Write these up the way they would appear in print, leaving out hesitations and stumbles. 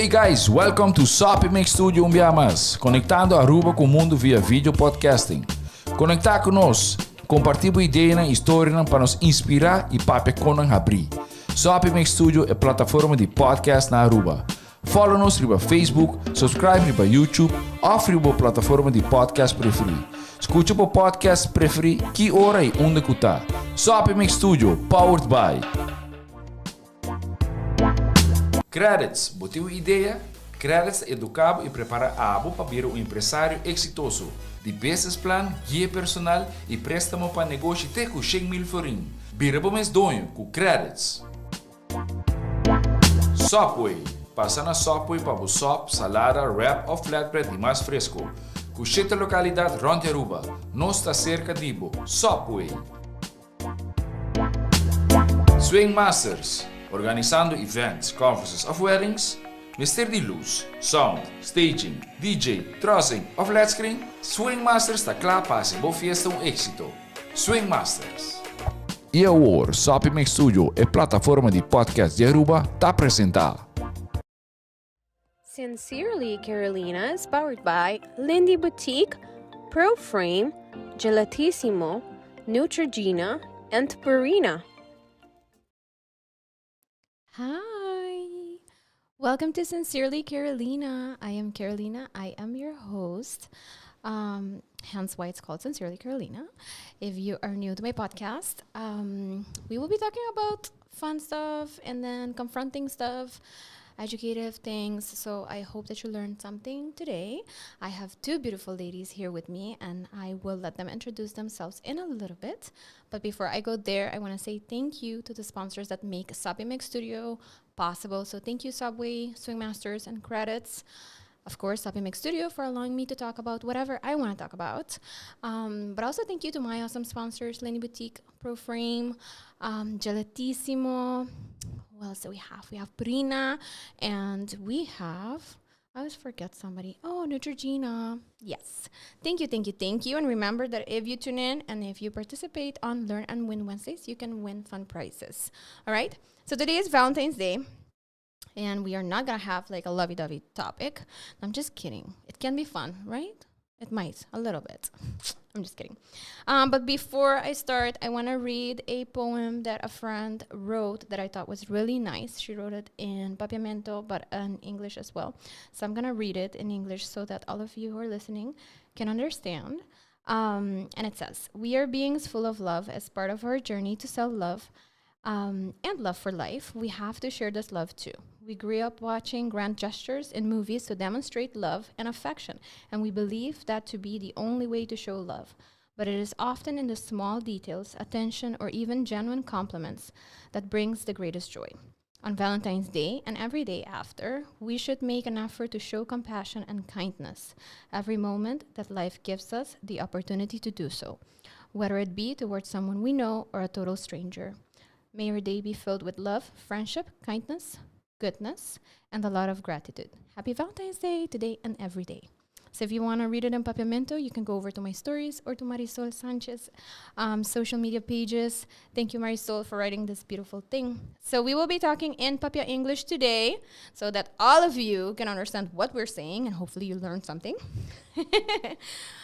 Hey guys, welcome to Soppy Mix Studio un bia mas, conectando Aruba cu mundo via video podcasting. Conecta cu nos, comparti bo ideanan y storianan pa nos inspira y papia con nan habri. Soppy Mix Studio e plataforma di podcast na Aruba. Follow nos riba Facebook, subscribe riba YouTube of riba bo plataforma di podcast preferi. Scucha bo podcast preferi ki ora y unda cu ta. Soppy Mix Studio, powered by. Credits, bo tin un idea? Credits ta educa bo y prepara abo pa bira un empresario exitoso. Di business plan, guia personal y prestamo pa negoshi te cu 100,000 florin. Bira bo mes doño cu Credits. Subway, pasa na Subway pa bo sop, salada, wrap of flatbread di mas fresco. Cu shete localidad rond di Aruba, nos ta cerca di bo. Subway! Swing Masters, organisando events, conferences of weddings, mester di luz, sound, staging, DJ, trussing of led screen? Swing Masters ta kla pa hasi bo fiesta un exito. Swing Masters. Y awor, Soppy Mix Studio, e plataforma di podcast di Aruba, ta presenta. Sincerely Carolina is powered by Lindy Boutique, Pro Frame, Gelatissimo, Neutrogena, and Purina. Hi. Welcome to Sincerely Carolina. I am Carolina. I am your host. Hence why it's called Sincerely Carolina. If you are new to my podcast, we will be talking about fun stuff and then confronting stuff, educative things. So I hope that you learned something today. I have two beautiful ladies here with me, and I will let them introduce themselves in a little bit. But before I go there, I want to say thank you to the sponsors that make Subway Mix Studio possible. So thank you, Subway, Swing Masters, and Credits. Of course, Subway Mix Studio for allowing me to talk about whatever I want to talk about. But also thank you to my awesome sponsors, Lenny Boutique, ProFrame, Gelatissimo. Who else do we have? We have Purina, and we have, I always forget somebody. Oh, Neutrogena. Yes. Thank you, thank you, thank you. And remember that if you tune in and if you participate on Learn and Win Wednesdays, you can win fun prizes. All right? So today is Valentine's Day. And we are not going to have like a lovey-dovey topic. I'm just kidding. It can be fun, right? It might, a little bit. I'm just kidding. But before I start, I want to read a poem that a friend wrote that I thought was really nice. She wrote it in Papiamento, but in English as well. So I'm going to read it in English so that all of you who are listening can understand. And it says, "We are beings full of love. As part of our journey to self love and love for life, we have to share this love too. We grew up watching grand gestures in movies to demonstrate love and affection, and we believe that to be the only way to show love. But it is often in the small details, attention, or even genuine compliments that brings the greatest joy. On Valentine's Day and every day after, we should make an effort to show compassion and kindness every moment that life gives us the opportunity to do so, whether it be towards someone we know or a total stranger. May your day be filled with love, friendship, kindness, goodness, and a lot of gratitude. Happy Valentine's Day today and every day." So if you want to read it in Papiamento, you can go over to my stories or to Marisol Sanchez social media pages. Thank you, Marisol, for writing this beautiful thing. So we will be talking in Papia English today so that all of you can understand what we're saying and hopefully you learned something.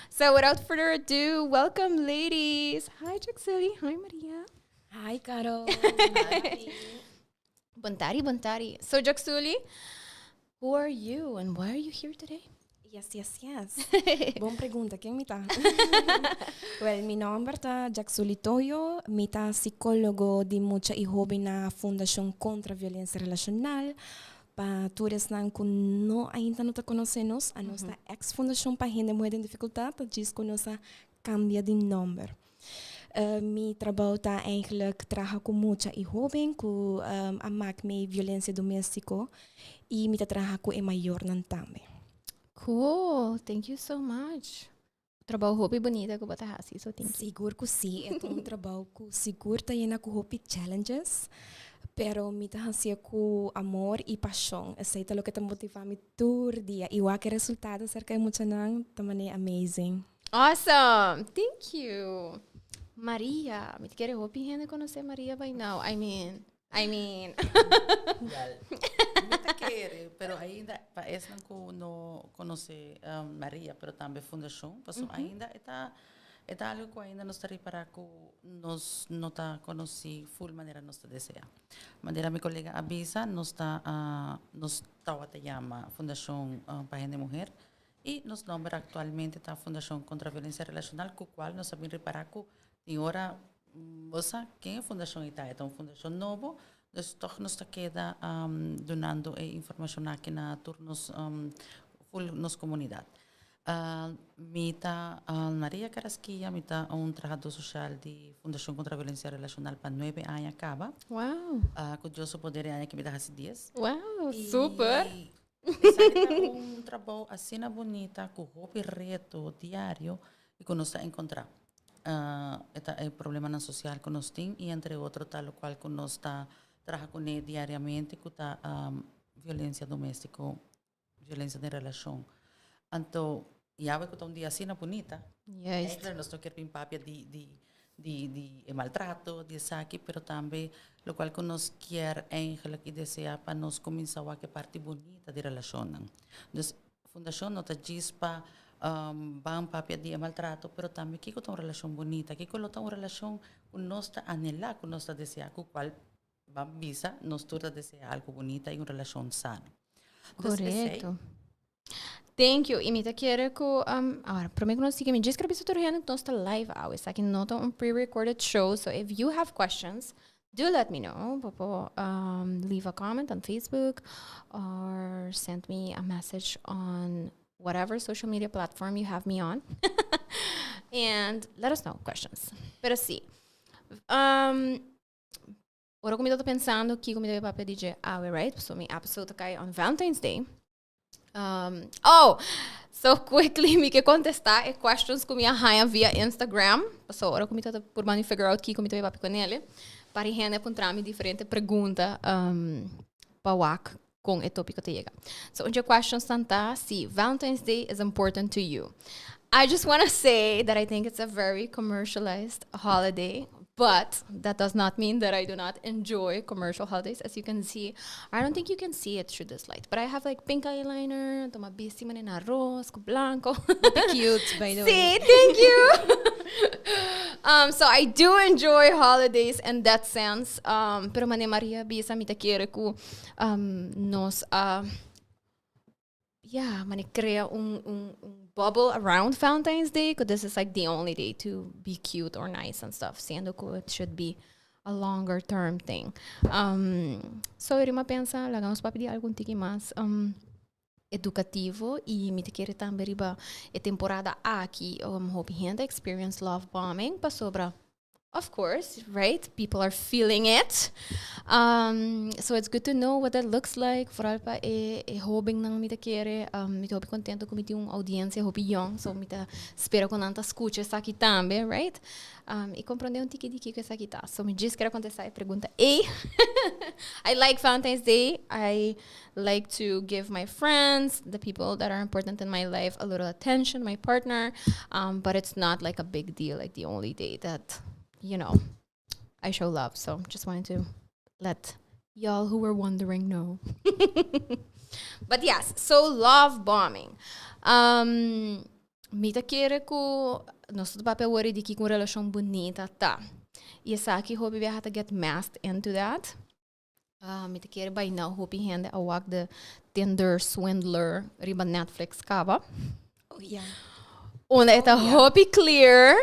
So without further ado, welcome, ladies. Hi, Jaxili. Hi, Maria. Hi, Caro. Hi. Bon tardi, bon tardi. So, Jaxuli, who are you and why are you here today? Yes. Bon pregunta. Ken mi ta? Well, mi nomber ta Jaxuli Toyo. Mi ta psicologo di mucha y hoben na Fundacion Contra Violencia Relacional. Pa tur esnan cu no ainda no ta conoce nos, a nos ta ex Fundacion pa Hende Muhe den Dificultad, djis cu nos a cambia di nomber. Mi trabou ta eigenlijk traha cu mucha y hoben cu a maak mee violencia domestico y mi ta traha cu e mayornan tambe. Cool. Thank you so much. Trabou hopi bunita cu bo ta haci, so thank you. Sigur cu si, e un trabou cu sigur ta yena cu hopi challenges, pero mi ta haci cu amor y pasion. Esey ta loke ta motiva mi tur dia. Y e resultado cerca di muchanan, ta manera amazing. Awesome. Thank you. Maria, mi ta kere hopi hende conoce Maria by now. I mean, I mean. Well, mi ta kere, pero ainda pa esnan ku no konosé Maria, pero tambe fundashon, pasobra ainda e ta e ta algu ku ainda nos ta ripará ku nos no ta konosí ful manera nos ta deseá. Manera mi kolega a bisa, nos ta nos tabata yama Fundashon pa Hende Muher i nos nòmber aktualmente ta Fundashon Kontra Violensia Relashonal, ku kual nos a bin ripará ku tin ora Bo sa ken e fundashon ei ta? E ta un fundashon nobo, dus tòg nos ta keda dunando e informashon aki na tur nos ful nos komunidat. Mi ta Maria Carrasquilla, mi ta un trahadó sosial di Fundashon Kontra Violensia Relashonal pa nuebe aña kaba. Wow! Ku Dios su poder e aña aki mi ta hasi dies. Wow, super! I esaki ta un trabou asina bunita ku hopi reto diario i ku nos ta enkontrá. E ta e problemanan sosial ku nos tin i entre otro ta lokual ku nos ta traha kuné diariamente ku ta violensia doméstiko, violensia den relashon. Anto yawe ku ta un dia asina bunita, eigenlijk nos no kier bin papia di di di di e maltrato, di esaki, pero tambe lokual ku nos kier eigenlijk i deseá pa nos kuminsá wak e parti bunita di relashonnan. Dus Fundashon no ta djis pa ban papia di e maltrato, pero tambe kiko ta un relashon bunita, kiko lo ta un relashon ku nos ta anhelá, ku nos ta deseá, ku kual ban bisa nos tur ta deseá algu bunita i un relashon sano. Dus esei. Korekto. Thank you. I mi ta kere ku, awor, promé ku nos sigui, mi djis kere bisa tur hende ku nos ta live awe. Esaki no ta un pre-recorded show, so if you have questions, do let me know. Bo por leave a comment on Facebook or send me a message on whatever social media platform you have me on. And let us know questions. Pero sí. Ora ku mi ta pensando kiko mi ta papia di dje awe, right? So mi episode ta kai on Valentine's Day. Oh, so quickly mi ke kontestá e questions ku mi a haña via Instagram. Paso ora ku mi ta purba di figure out kiko mi ta papia ku nele, pari hende a puntra mi diferente pregunta um, pa wak kon e tópiko ta yega. So un dje questions nan ta si Valentine's Day is important to you. I just want to say that I think it's a very commercialized holiday. But that does not mean that I do not enjoy commercial holidays. As you can see, I don't think you can see it through this light, but I have like pink eyeliner, toma bisti manera arroz ku blanco. Cute, by the way. Sí, thank you. So I do enjoy holidays in that sense. Pero mane Maria bisa mi ta kere ku nos a yeah, mane crea un bubble around Valentine's Day, because this is like the only day to be cute or nice and stuff, siendo ku it should be a longer term thing. So mi a pensa, laga nos papia di algun tiki mas edukativo i mi ta kere tambe riba e temporada aki hopi hende experience love bombing pasobra, of course, right? People are feeling it. So it's good to know what that looks like. Vooral pa e hobennan mi ta kere. Mi ta hopi contento ku mi tin un audiencia hopi young. So mi ta spera ku nan ta skucha esaki tambe, right? I komprondé un tiki di kiko esaki ta. So mi djis kere kontestá e pregunta ei. I like Valentine's Day. I like to give my friends, the people that are important in my life, a little attention, my partner. But it's not like a big deal, like the only day that I show love. So just wanted to let y'all who were wondering know. But yes, so love bombing. Mi ta kere ku nos ta papia awor di kiko un relashon bunita ta. I esaki hopi biaha ta get messed into that. Mi ta kere by now hopi hende a wak The Tinder Swindler riba Netflix kaba. Oh, yeah. Unda e ta hopi clear.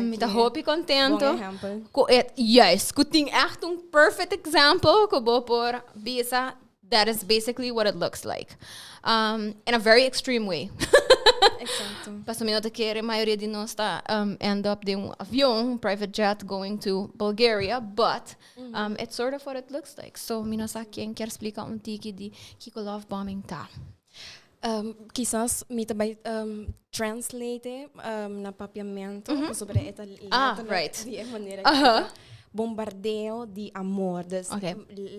Mi ta hopi contento. Bon ehempel. Ku e, juist, ku tin echt un perfect example ku bo por bisa that is basically what it looks like. In a very extreme way. Pasobra mi no ta kere mayoria di nos ta end up den un avion, un private jet going to Bulgaria, but it's sort of what it looks like. So mi no sa ken kier splika un tiki di kiko love bombing ta. Kisas mi ta bai translate na papiamento, pasobra e ta letterlijk di e manera ku ta. Bombardeo di amor. Dus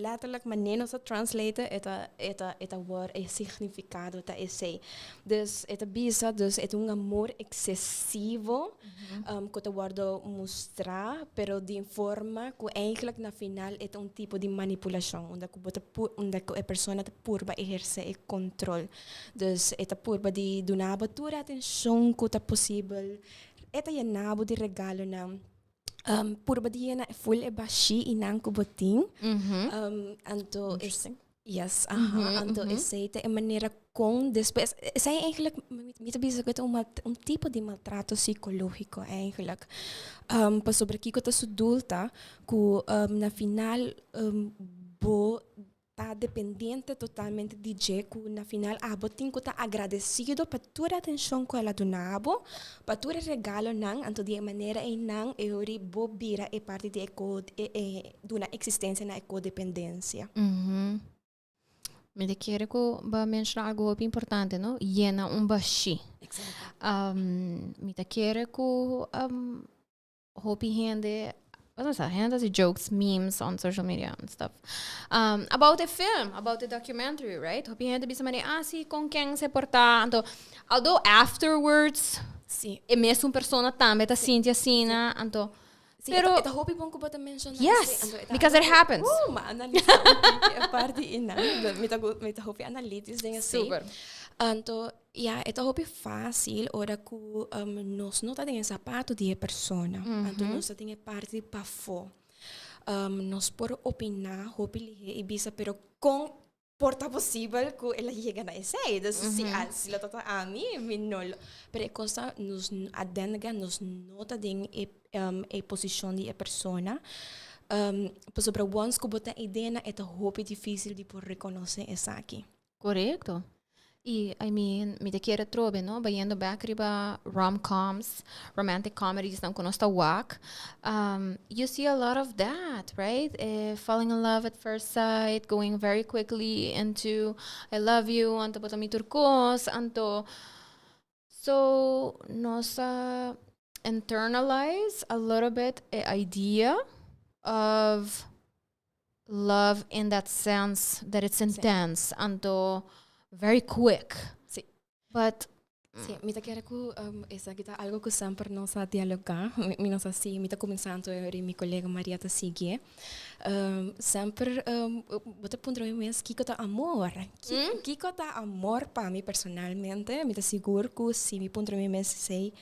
letterlijk manera nos a translate e ta e ta e ta word e significado ta esey. Dus e ta bisa dus e ta un amor excesivo cu ta wordo mustra pero di forma cu eigenlijk na final e ta un tipo di manipulacion unda cu bo ta unda cu e persona ta purba eherce e control. Dus e ta purba di duna bo tur e atencion cu ta posibel, e ta yena bo di regalonan. Purba di yena full e bashí i nan ku bo tin. Anto es, yes, aha. Anto esei ta e manera kon despues, esei eigenlijk, mi ta bisa ku e ta un un tipo di maltrato psikológiko eigenlijk. Pasobra kiko ta su doel ta ku na final bo ta dependiente totalmente di dje ku na final abo tin ku ta agradesido pa tur e atenshon ku el a duna bo, pa tur e regalonan, anto di e manera einan e ori bo bira e parti di e ko e duna eksistensia na e kodependensia. Mi ta kere ku bo a menshona algu hopi importante no, yena un bashí. Mi ta kere ku hopi hende, wat is dat? Hende hasi jokes, memes on social media and stuff. About e film, about e documentary, right? Hopi hende bisa mane, ah, si, con ken se porta. Anto, although afterwards, Sí. e mesun persona tambe ta sinti asina, anto, Sí, pero e ta hopi bon ku bo ta menshoná Yes, esei, anto e ta because it algo happens. Mi a analisá un tiki e parti einan. Mi ta mi ta hopi analítisch den esei. Super. Anto, Ya, e ta hopi fácil ora ku nos no ta den e zapato di e persona, anto nos ta den e parti di pafó. Nos por opiná hopi lihé i bisa, pero kon por ta posibel ku el a yega na esei? Dus si si lo ta ami, mi no lo. Pero e kos ta nos at the end again nos no ta den e e posishon di e persona, pasobra once ku bo ta eidena e ta hopi difísil di por rekonosé esaki. Korekto. I, I mean, mi ta kere atrobe, no, bayendo bek riba rom-coms, romantic comedies nan ku nos ta wak, you see a lot of that, right? E falling in love at first sight, going very quickly into I love you, anto bo ta mi tur kos, anto, so nos a internalize a little bit e idea of love in that sense that it's intense, anto very quick. Sí. But Sí, mi ta kere ku esaki ta algo ku semper nos a dialogá. Mi nos a sigui, mi ta kuminsá anto e mi kolega Maria ta sigui. Semper bo ta puntra mi mes kiko ta amor? Kiko ta amor pa mi personalmente? Mi ta sigur ku si mi puntra mi mes esei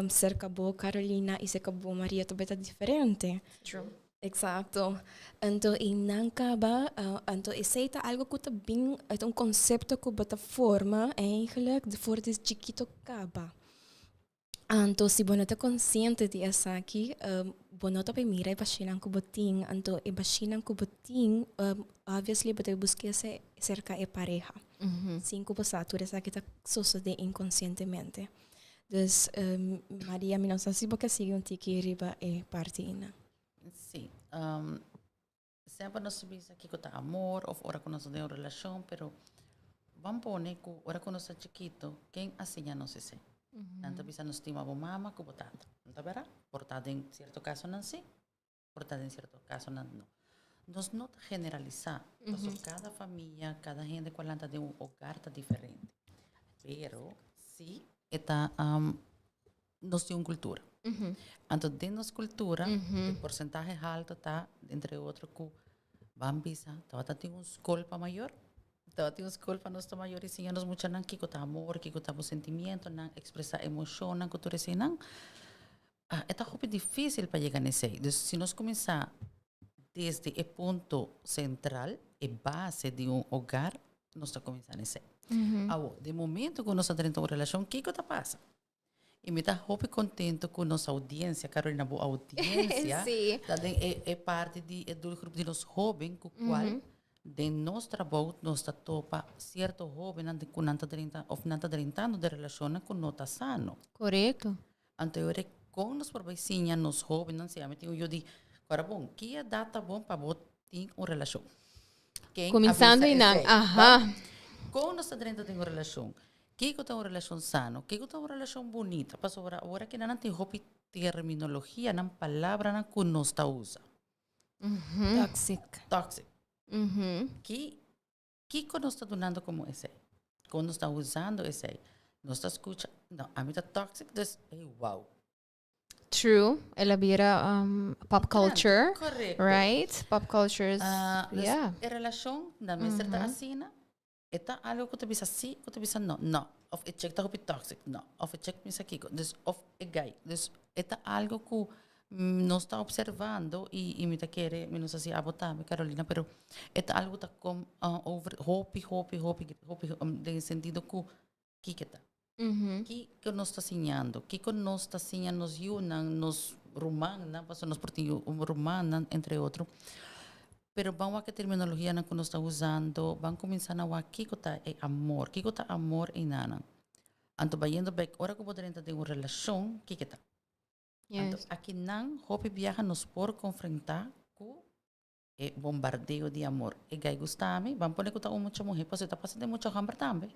serka bo Carolina i serka bo Maria ta bai ta diferente. True. Exacto. Anto e nan caba, anto esey ta algo cu ta bin, e ta un concepto cu bo ta forma eigenlijk for di chikito caba. Anto si bo no ta consciente di esaki, bo no ta bay mira e bashinan cu bo tin, anto e bashinan cu bo tin, obviously bo ta busca esey cerca e pareha. Sin cu bo sa tur esaki ta sosode inconscientemente. Dus Maria mi no sa si bo ke sigui un tiki riba e parti ina. Sí. Semper nos ta bisa kiko ta amor of ora ku nos ta den un relashon, pero ban pone ku ora ku nos ta chikito, ken a siña nos esei? Nan ta bisa nos stima bo mama ku bo tata. No ta bèrdat? Por ta den sierto kasonan sí, por ta den sierto kasonan no. Nos no ta generalisá, pasobra kada famia, kada hende ku a lanta den un hogar ta diferente. Pero sí e ta nos tin un kultura. Anto den nos kultura e porsentahe halto ta entre otro ku ban bisa tabata tin un skol pa mayor, tabatin un skol pa nos ta mayor i siña nos muchanan kiko ta amor, kiko ta bo sentimientonan, ekspresá emoshonnan ku tur eseinan. E ta hopi difísil pa yega na esei. Dus si nos kuminsá desde e punto sentral, e base di un hogar, nos ta kuminsá na esei. Awor, den momento ku nos ta drenta un relashon, kiko ta pasa? I mi ta hopi kontento ku nos oudiensia, Carolina, bo oudiensia ta den e e parti di e doelgroep di nos hóben ku kual den nos trabou nos ta topa sierto hóbennan ku nan ta drenta òf nan ta drentando den relashonnan ku no ta sano. Korekto. Anto e ora kon nos por bai siña nos hóbennan si ami tin un yu di kora bon, ki edat ta bon pa bo tin un relashon? Ken a Kuminsando bisa einan, esei? aha. Kon nos ta drenta den un relashon? Kiko ta un relashon sano? Kiko ta un relashon bunita? Pasobra ora kinan nan tin hopi terminologia, nan palabranan ku nos ta usa. Toxic. Toxic. Ki kiko nos ta dunando komo esei? Kon nos ta usando esei? Nos ta skucha, no, ami ta toxic, dus, hey, wow. True. El a bira pop culture. Correcto. Right? Pop culture is, Dus e relashon na mester ta asina. E ta algo ku ta bisa si, ku ta bisa no. No. Of e chick ta hopi toxic. No. Of e chick misa kiko. Dus of e guy. Dus e ta algo ku nos ta observando i mi ta kere, mi no sa si abo tambe Carolina, pero e ta algo ku ta kom over hopi, hopi, hopi, hopi den e sentido ku kiko ta. Kiko nos ta siñando? Kiko nos ta siña nos yunan, nos rumannan, pasobra nos por tin yu rumannan, entre otro. Pero ban wak e terminologianan ku nos ta usando, ban kuminsá na wak kiko ta e amor, kiko ta amor einanan. Anto bayendo bek, ora ku bo drenta den un relashon, kiko ta? Anto akinan hopi biaha nos por konfrontá ku e bombardeo di amor. E gai gusta mi, ban pone ku ta un mucha muhé, pasobra e ta pasa den mucha hòmber tambe.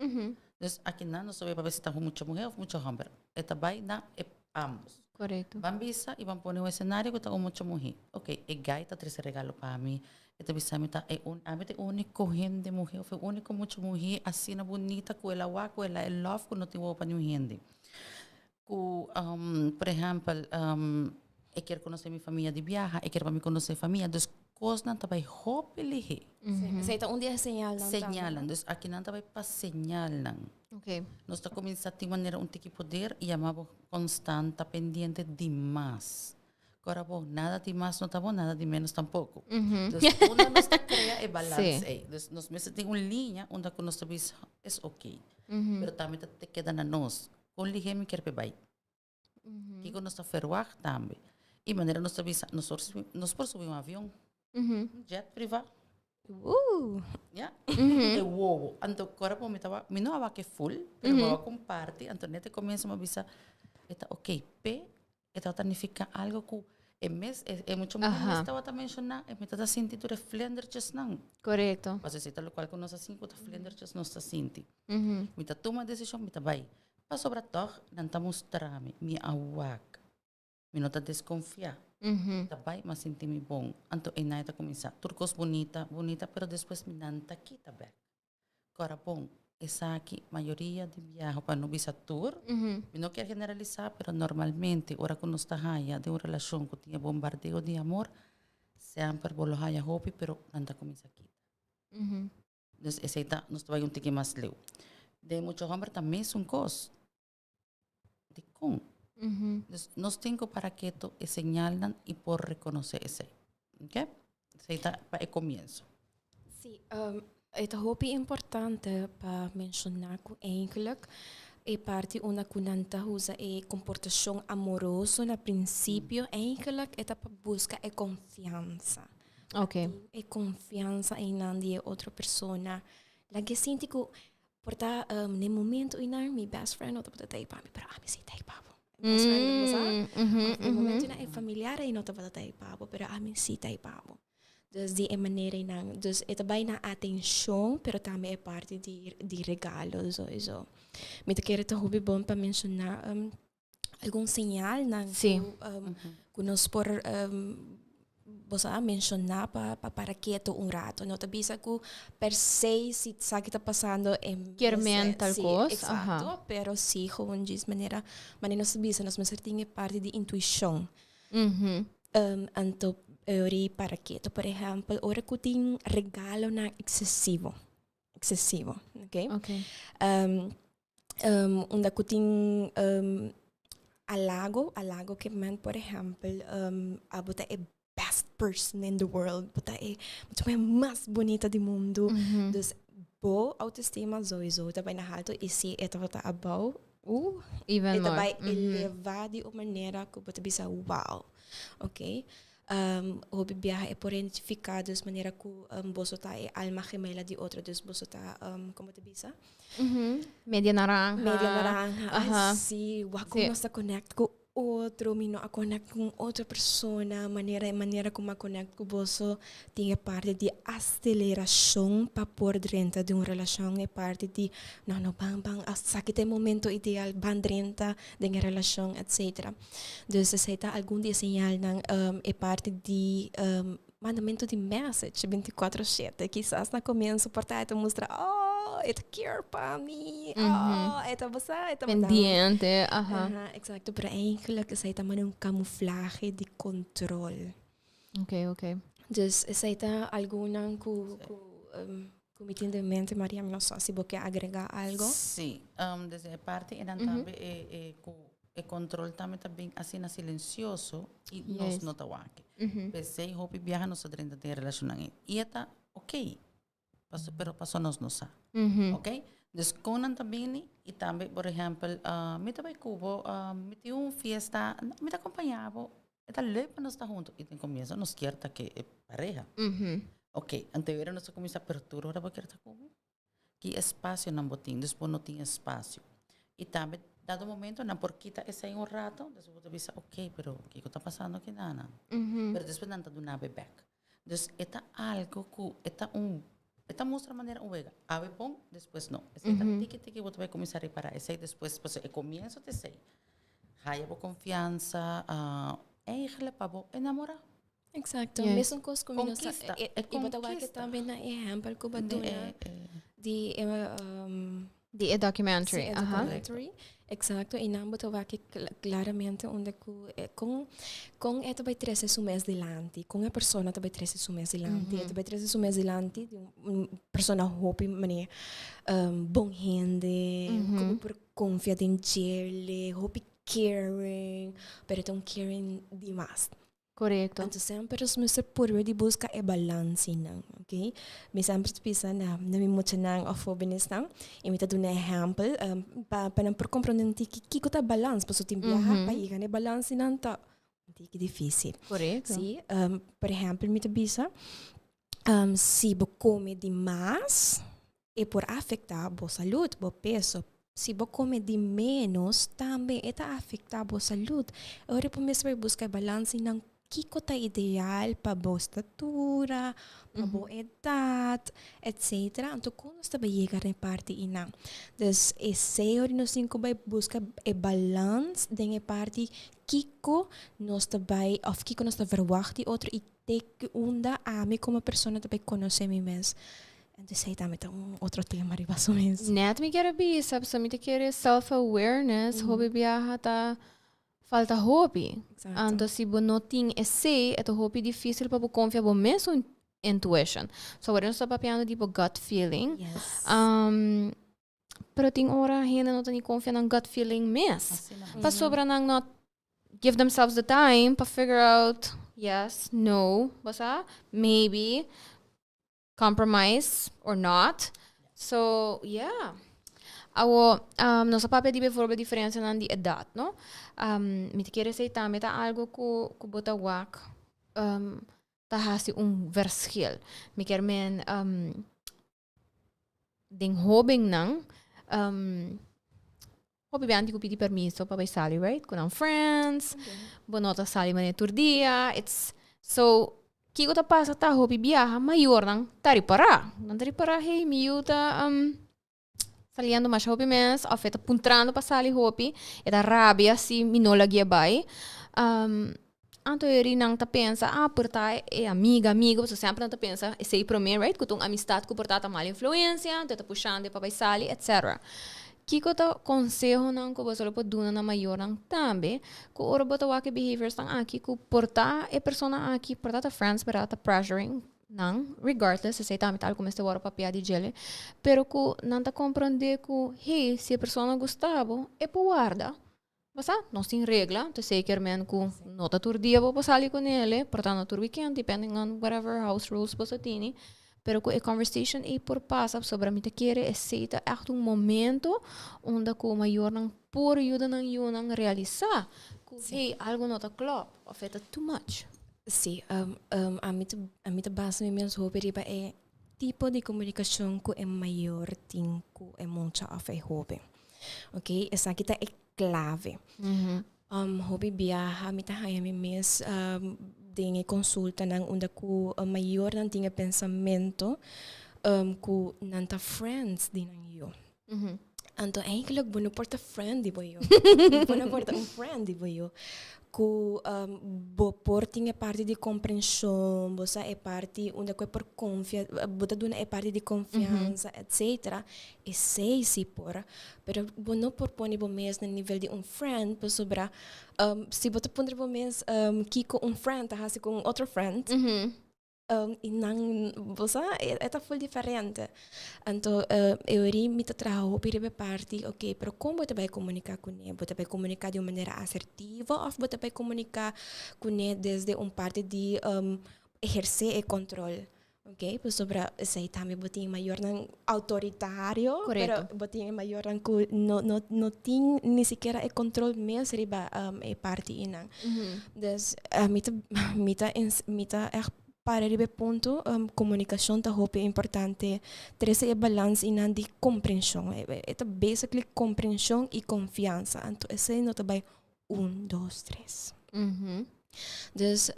Dus akinan nos ta wak pa si ta un mucha muhé òf mucha hòmber. E ta bai na e ambos. Korekto. Ban bisa i ban pone un esenario ku ta un mucha muhé. Oké, e gai ta trese regalo pa mi, e ta bisa mi ta e un, ami ta e úniko hende muhé òf e úniko mucha muhé asina bunita ku el a wak, ku el a e lòf ku no tin wowo pa niun hende. Ku, por ehèmpel, e kier konosé mi famia di biaha, e kier pa mi konosé famia. Dus kosnan ta bai hopi lihé. Sí, esei ta un di e señalnan tambe. Señalnan. Dus akinan ta bai pa señalnan. Nos ta kuminsá tin manera un tiki poder i yama bo konstant, ta pendiente di mas. Kora bo, nada di mas no ta bon, nada di menos tampoko. Dus unda nos ta krea e balans ei. Dus nos mester tin un liña unda ku nos ta bisa es oké. Pero tambe ta te keda na nos. Kon lihé mi kier p'e bai? Kiko nos ta ferwagt tambe? I manera nos ta bisa, nos por subi, nos por subi un avion, un jet privá. Ya. E wowo. Anto kora bo mi tawa, mi no a wak e full, pero mi a wak un parti, anto net e komienso mi a bisa, e ta oké, p'e E tabata nifiká algo ku e mes, e, e mucha muhé mes tabata menshoná, e mi tabata sinti tur e vlindertjesnan. Korekto. Pasobra esei ta lokual ku nos a sinti, ku ta vlindertjes nos ta sinti. Mi ta tuma desishon, mi ta bai. Pasobra tòg nan ta mustra mi, mi a wak. Mi no ta deskonfiá. Mi ta bai, mi a sinti mi bon. Anto einan e ta kuminsá. Tur kos bunita, bunita, pero despues mi nan ta kita bèk. Kora bon, esaki mayoria di biaha, pa no bisa tur, mi no kier generalisá, pero normalmente ora ku nos ta haya den un relashon ku tin e bombardeo di amor, semper bo lo haya hopi, pero nan ta kuminsá kita. Dus esei ta, nos ta bai un tiki mas leu. Den mucha hòmber ta mesun kos. Dikon? Dus nos tin ku para keto e señalnan i por rekonosé esei. Oké? Esei ta pa e komienso. Sí, e ta hopi importante pa menshoná ku eigenlijk e parti unda ku nan ta usa e komportashon amoroso na prinsipio eigenlijk e ta pa buska e konfiansa. E konfiansa einan di e otro persona. Laga e sinti ku Por ta n'e momento einan mi best friend no tabata t'ei pa mi, pero ami si t'ei pa bo. Best friend, bo sa? Of n'e momento einan e familiar ei no tabata t'ei pa bo, pero ami si t'ei pa bo. Dus di e manera einan, dus e ta bai na atencion, pero tambe e parti di di regalo soiso. Mi ta kere ta hopi bon pa menciona algun señalnan ku ku nos por bo sa menshoná pa pa para keto un rato. No ta bisa ku per se si sa ki ta pasando e Kier men tal sí, kos, exacto, aha. pero sí gewoon djis manera manera nos ta bisa nos mester tin e parti di intuishon. Anto ora para keto por ehèmpel ora ku tin regalonan eksesivo, eksesivo, oké. Unda ku tin halago, halago ke men por ehèmpel abo ta e best person in the world, bo ta e mucha mas bunita di mundu. Dus bo autoestima souiso ta bai na haltu i si e tabata abou, Even e ta more. bai elevá di un manera ku bo ta bisa wow, oké. Hopi biaha e por identifiká dus manera ku boso ta e alma gemela di otro, dus boso ta, komo ta bisa? Media naranja. Media naranja, ay si, wak ku nos ta connect ku otro, mi no a connect ku un otro persona, manera e manera ku mi a connect ku boso tin e parti di acelerashon pa por drenta den un relashon, e parti di no no ban ban esaki ta e momento ideal ban drenta den e relashon etcetera. Dus esei ta algun di e señalnan, e parti di. Mandamentu di message 24/7. Kisas na komienso por ta e ta mustra, oh, e ta care pa mi, oh, e ta basa, e ta manda. Pendiente, aha. Aha, exacto. Pero eigenlijk esei ta manda un camuflahe di control. Ok, ok. Dus esei ta algunnan ku, ku, um, ku mi tin den mente, Maria, mi no sa si bo ke agrega algo. Sí, desde e parti enan tambe e, e ku E control tambe ta bin asina silencioso y nos no ta wak. P'esey hopi biaha nos ta drenta den relacionnan ey. Y e ta ok, paso pero paso nos no sa. Ok? Dus con nan ta bini y tambe por ehempel mi ta bay cu bo, mi tin un fiesta, mi ta acompaña bo, e ta leuk pa nos ta hunto. Y den comienzo nos kier ta ke e pareha. Ok, anto e ora nos ta cuminsa, pero tur ora bo kier ta cu mi? Ki espasionan bo tin? Dus bo no tin espasio. I tambe dado momento nan por kita esei un rato, despues bo ta bisa ok, pero kiko ta pasando aki nan? Pero despues nan ta duna bo bek. Dus e ta algo ku e ta un e ta mustra manera un wega. Awe bon, despues no. Esei ta tiki tiki bo ta bai kuminsá ripará esei despues, pasobra e komienso ta esei. Haya bo konfiansa, eigenlijk pa bo enamorá. Exacto. Yes. Mesun kos ku mi no sa. Konkista, E, e i bo ta wak konkista. tambe na ehempel ku bo De, duna eh, eh, di e, Di e documentary. Sí, e aha. documentary. Exacto. I nan bo ta wak claramente unda ku e, kon, kon e ta bai trese su mes dilanti. Kon e persona ta bai trese su mes dilanti. E ta bai trese su mes dilanti di un persona hopi manera bon hende, ku bo por konfia den djele, hopi caring, pero e ta un caring dimas. Korekto. Anto semper nos mester purba di buska e balansinan, ok? Mi semper ta bisa na na mi muchanan òf hóbenesnan i mi ta duna ehèmpel pa pa nan por komprondé un tiki kiko ta balans, pasobra tin biaha pa yega na e balansinan ta un tiki difísil. Korekto. Sí, por ehèmpel mi ta bisa si bo kome di mas E por afektá bo salud, bo peso. Si bo kome di ménos, tambe e ta afektá bo salud. E ora bo mester bai buska e balansa nan kiko ta ideal pa bo statura, pa bo edat, etcetera. Anto kon nos ta bai yega na e parti einan? Dus esei ora nos tin ku bai buska e balans den e parti kiko nos ta bai òf kiko nos ta verwagt di otro i te unda ami komo persona ta bai konosé mi mes. Entonces esei tambe ta un otro tema riba su mes. Net mi kier a bisa, pasobra mi ta kere self awareness hopi biaha ta falta hopi. Exacto. Anto si bo no tin esei, e ta hopi dificil pa bo confia bo mesun intuition. So awor nos ta papiando di bo gut feeling. Yes. Pero tin ora hende no ta ni confia nan gut feeling mes. Asina mes. Pasobra nan no give themselves the time pa figure out yes, no, bo sa, maybe, compromise or not. So, yeah. Awo, nos a papia di bijvoorbeeld diferencianan di edad, no? Mi ta kere esey tambe ta algo cu, cu bo ta wak ta haci un verschil. Mi kier men den hobennan, hopi bia anti ku pidi permiso pa bai sali, right? Ku nan friends, bo no ta sali manera tur dia, it's, so, kiko ta pasa ta hopi biaha mayornan ta ripará, nan ta ripará, hey, mi yu ta saliendo masha hopi mes, òf e ta puntrando pa sali hopi, e ta rabia si mi no lagu'e bai, Anto e rinan ta pensa, ah, por ta e amiga, amigo, pasobra semper nan ta pensa esei promé, right, ku ta un amistat ku por ta ta mal influensia, anto e ta pushando e pa bai sali, etcetera. Kiko ta konsehonan ku boso lo por duna na mayornan tambe, ku ora bo ta wak e behaviorsnan aki, ku por ta e persona aki, por ta ta friends, pero ta pressuring nan, regardless, esei tambe ta algu ku mester wòrdu papia di djele, pero ku nan ta komprondé ku, hey, si e persona gusta bo, e por warda. Basa, nos tin regla, te zeker men ku no ta tur dia bo por sali ku nele, por ta no tur weekend, depending on whatever house rules boso tini, pero ku e conversation ei por pasa pasobra mi ta kere esei ta ègt un momento unda ku mayornan por yuda nan yunan realisa ku hey, algo no ta klòp òf e ta too much. Sí, ami ta ami ta basa mi mes hopi riba e tipo di komunikashon ku e mayor tin ku e mucha òf e hoben. Ok, esaki ta e clave. Hopi biaha mi ta haña mi mes den e consultanan unda cu mayornan tin e pensamento cu nan ta friends di nan yu. Anto eigenlijk bo no por ta friend di bo yu. Bo no por ta un friend di bo yu. Ku bo por tin e parti di komprenshon, bo sa e parti unda ku e por konfia, bo ta duna e parti di konfiansa, etcetera. Esei si por. Pero bo no por pone bo mes na nivel di un friend pasobra si bo ta puntra bo mes kiko un friend ta hasi ku un otro friend, I nan, bo sa, e ta ful diferente. Anto e ori mi ta traha hopi riba e parti, ok, pero kon bo ta bai komuniká kuné? Bo ta bai komuniká di un manera asertivo òf bo ta bai komuniká kuné desde un parti di ehersé e kontrol? Ok, pasobra esei tambe bo tin mayornan outoritario, pero bo tin e mayornan ku no no no tin ni sikiera e kontrol mes riba e parti einan. Dus mi ta mi ta mi ta ègt para riba e punto komunikashon ta hopi importante trese e balans einan di komprenshon e ta basically komprenshon i konfiansa anto esei no ta bai un dos tres. Dus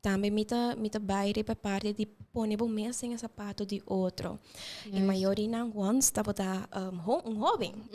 tambe mi ta mi ta bai riba e parti di pone bo mes den e sapato di otro e mayorinan once tabata un hoben.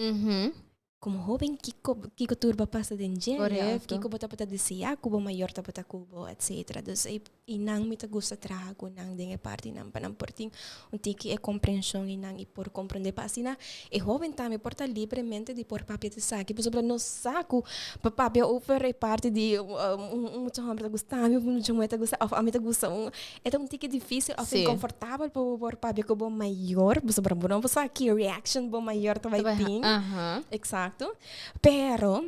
Como hoben kiko kiko tur bo pasa den dje of kiko bo tabata desea ku bo mayor tabata ku bo etcetera. Dus e i nan mi ta gusta traha ku nan den e partinan pa nan por tin un tiki e komprenshon i nan i por komprende pa asina e hoben tambe por ta libremente di por papia di esaki pasobra nos sa ku pa papia over e parti di un mucha homber ta gusta mi un mucha muher ta gusta of ami ta gusta un e ta un tiki dificil of inconfortabel pa bo por papia cu bo mayor pasobra bo no sa ki reaction bo mayor ta bay tin. Exacto. Pero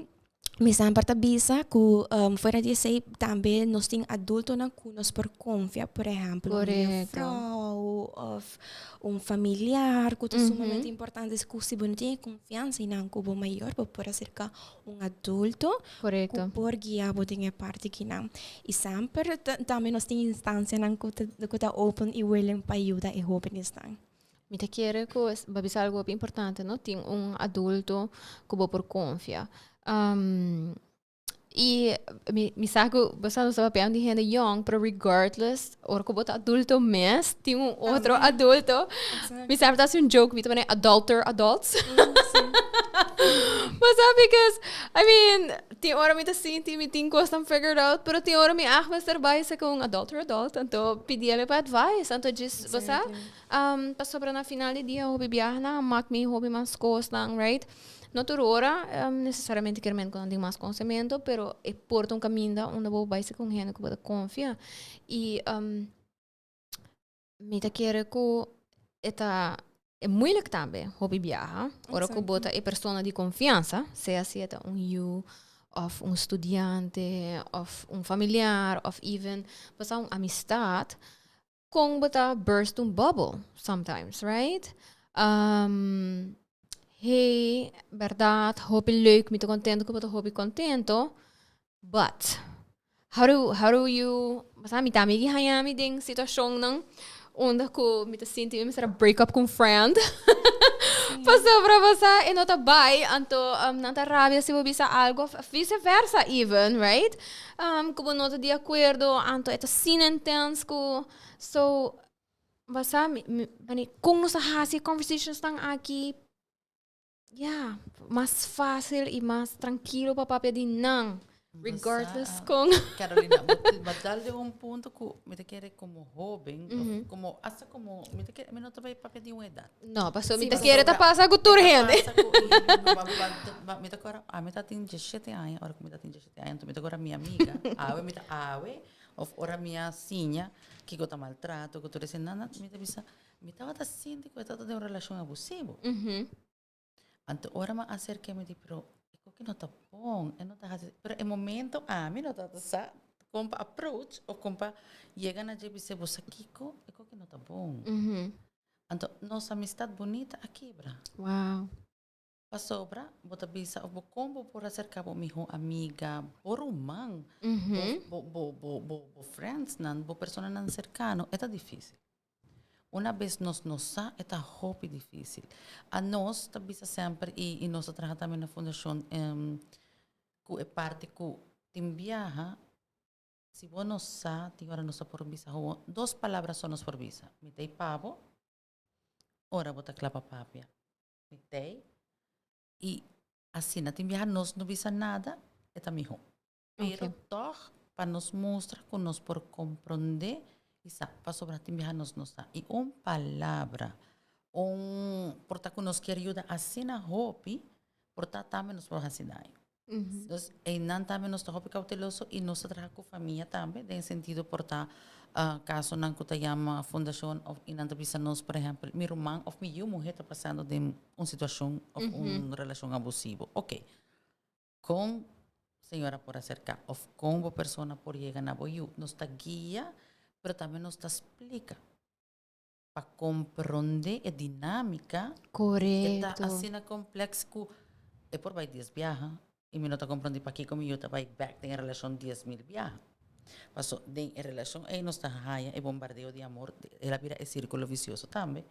mi semper ta bisa cu fuera di esey tambe nos tin adultonan cu nos por confia, por ehempel un juffrouw of un familiar cu ta sumamente importante cu si bo no tin e confiansa einan cu bo mayor bo por acerca un adulto ku por guia bo den e parti kinan. I semper tambe nos tin instansianan ku ta ku ta open i willing pa yuda e hóbenesnan. Mi ta kere ku bo a bisa algu hopi importante, no? Tin un adulto ku bo por konfia. I mi mi sa ku bo sa nos ta papia di hende yòn, pero regardless ora ku bo ta adulto mes tin un otro adulto. Mi semper ta hasi un joke, mi ta pone adulter adults. Bo sa because I mean tin ora mi ta sinti mi tin kosnan figured out, pero tin ora mi ag mester bai sa ku un adulter adult anto pidiele pa advice anto djis bo sa pasobra na final di dia hopi biaha nan a mak mi hopi mas kosnan, right? No tur ora necesariamente kier men ku nan tin mas konosementu, pero e por ta un kaminda unda bo bai seka un hende ku bo ta konfia. I mi ta kere ku e ta e moeilijk tambe hopi biaha ora ku bo ta e persona di konfiansa, sea si e ta un yu òf un studiante òf un familiar òf even bo sa un amistat, kon bo ta burst un bubble sometimes, right? Hey, berdad, hopi leuk, mi ta contento ku bo ta hopi contento, but how do you, basta mi tambe ki haña mi den situacionnan unda ku mi ta sinti mi mester a break up ku un friend pasobra bo sa e no ta bai, anto nan ta rabia si bo bisa algo of vice versa even, right? Ku bo no ta di akuerdo, anto e ta asina intens ku so bo sa mi mi mane kon nos ta hasi e conversationsnan aki ya mas fácil i mas trankilo pa papia di nan regardless kon. Carolina, bo bo dal den un punto ku mi ta kere komo hoben of komo asta komo mi ta kere mi no ta bai papia di un edat. No, pasobra mi ta kere ta pasa ku tur hende. Mi ta kora ami ta tin diesshete aña ora ku mi ta tin diesshete aña anto mi ta kora mi amiga awe mi ta awe of ora mi a siña kiko ta maltrato ku tur esei nan mi ta bisa mi tabata sinti ku e tabata den un relashon abusivo. Anto ora mi a aserk'é mi di pero e koki no ta bon e no ta hasi pero e momento ami no tabata sa kon pa approach of kon pa yega na dje bis'é bo sa kiko e koki no ta bon. Anto nos amistad bunita a kibra. Pasobra bo ta bisa of bo kon bo por aserká bo mihó amiga, bo ruman, bo bo bo bo bo friendsnan, bo personanan serkano, e ta difísil. Una bes nos no sa, e ta hopi difísil. Anos ta bisa semper i i nos ta traha tambe na fundashon ku e parti ku tin biaha si bo no sa tin ora nos ta por bisa dos palabra so nos por bisa, mi ta ei pa bo ora bo ta kla pa papia. Mi t'ei. I asina tin biaha nos no bisa nada, e ta mihó. Pero tòg pa nos mustra ku nos por komprondé i sa, pasobra tin biaha nos no sa. I un palabra, un por ta ku nos kier yuda asina hopi, por ta tambe nos por hasi daño. Dus einan tambe nos ta hopi kauteloso i nos ta traha ku famia tambe den sentido por ta kasonan ku ta yama fundashon òf i nan ta bisa nos por ehèmpel mi ruman òf mi yu muhé ta pasando den un situashon òf un relashon abusivo. Oke, kon señora por aserká òf kon bo persona por yega na bo yu? Nos ta guia pero tambe nos ta splika. Pa comprende e dinámica. Correcto. E ta asina complex cu e por bay dies biaha y mi no ta comprende pakico mi yu ta bay back den e relacion 10,000 biaha. Paso den e relacion ey nos ta haya e bombardeo di amor, el a bira e circulo vicioso tambe.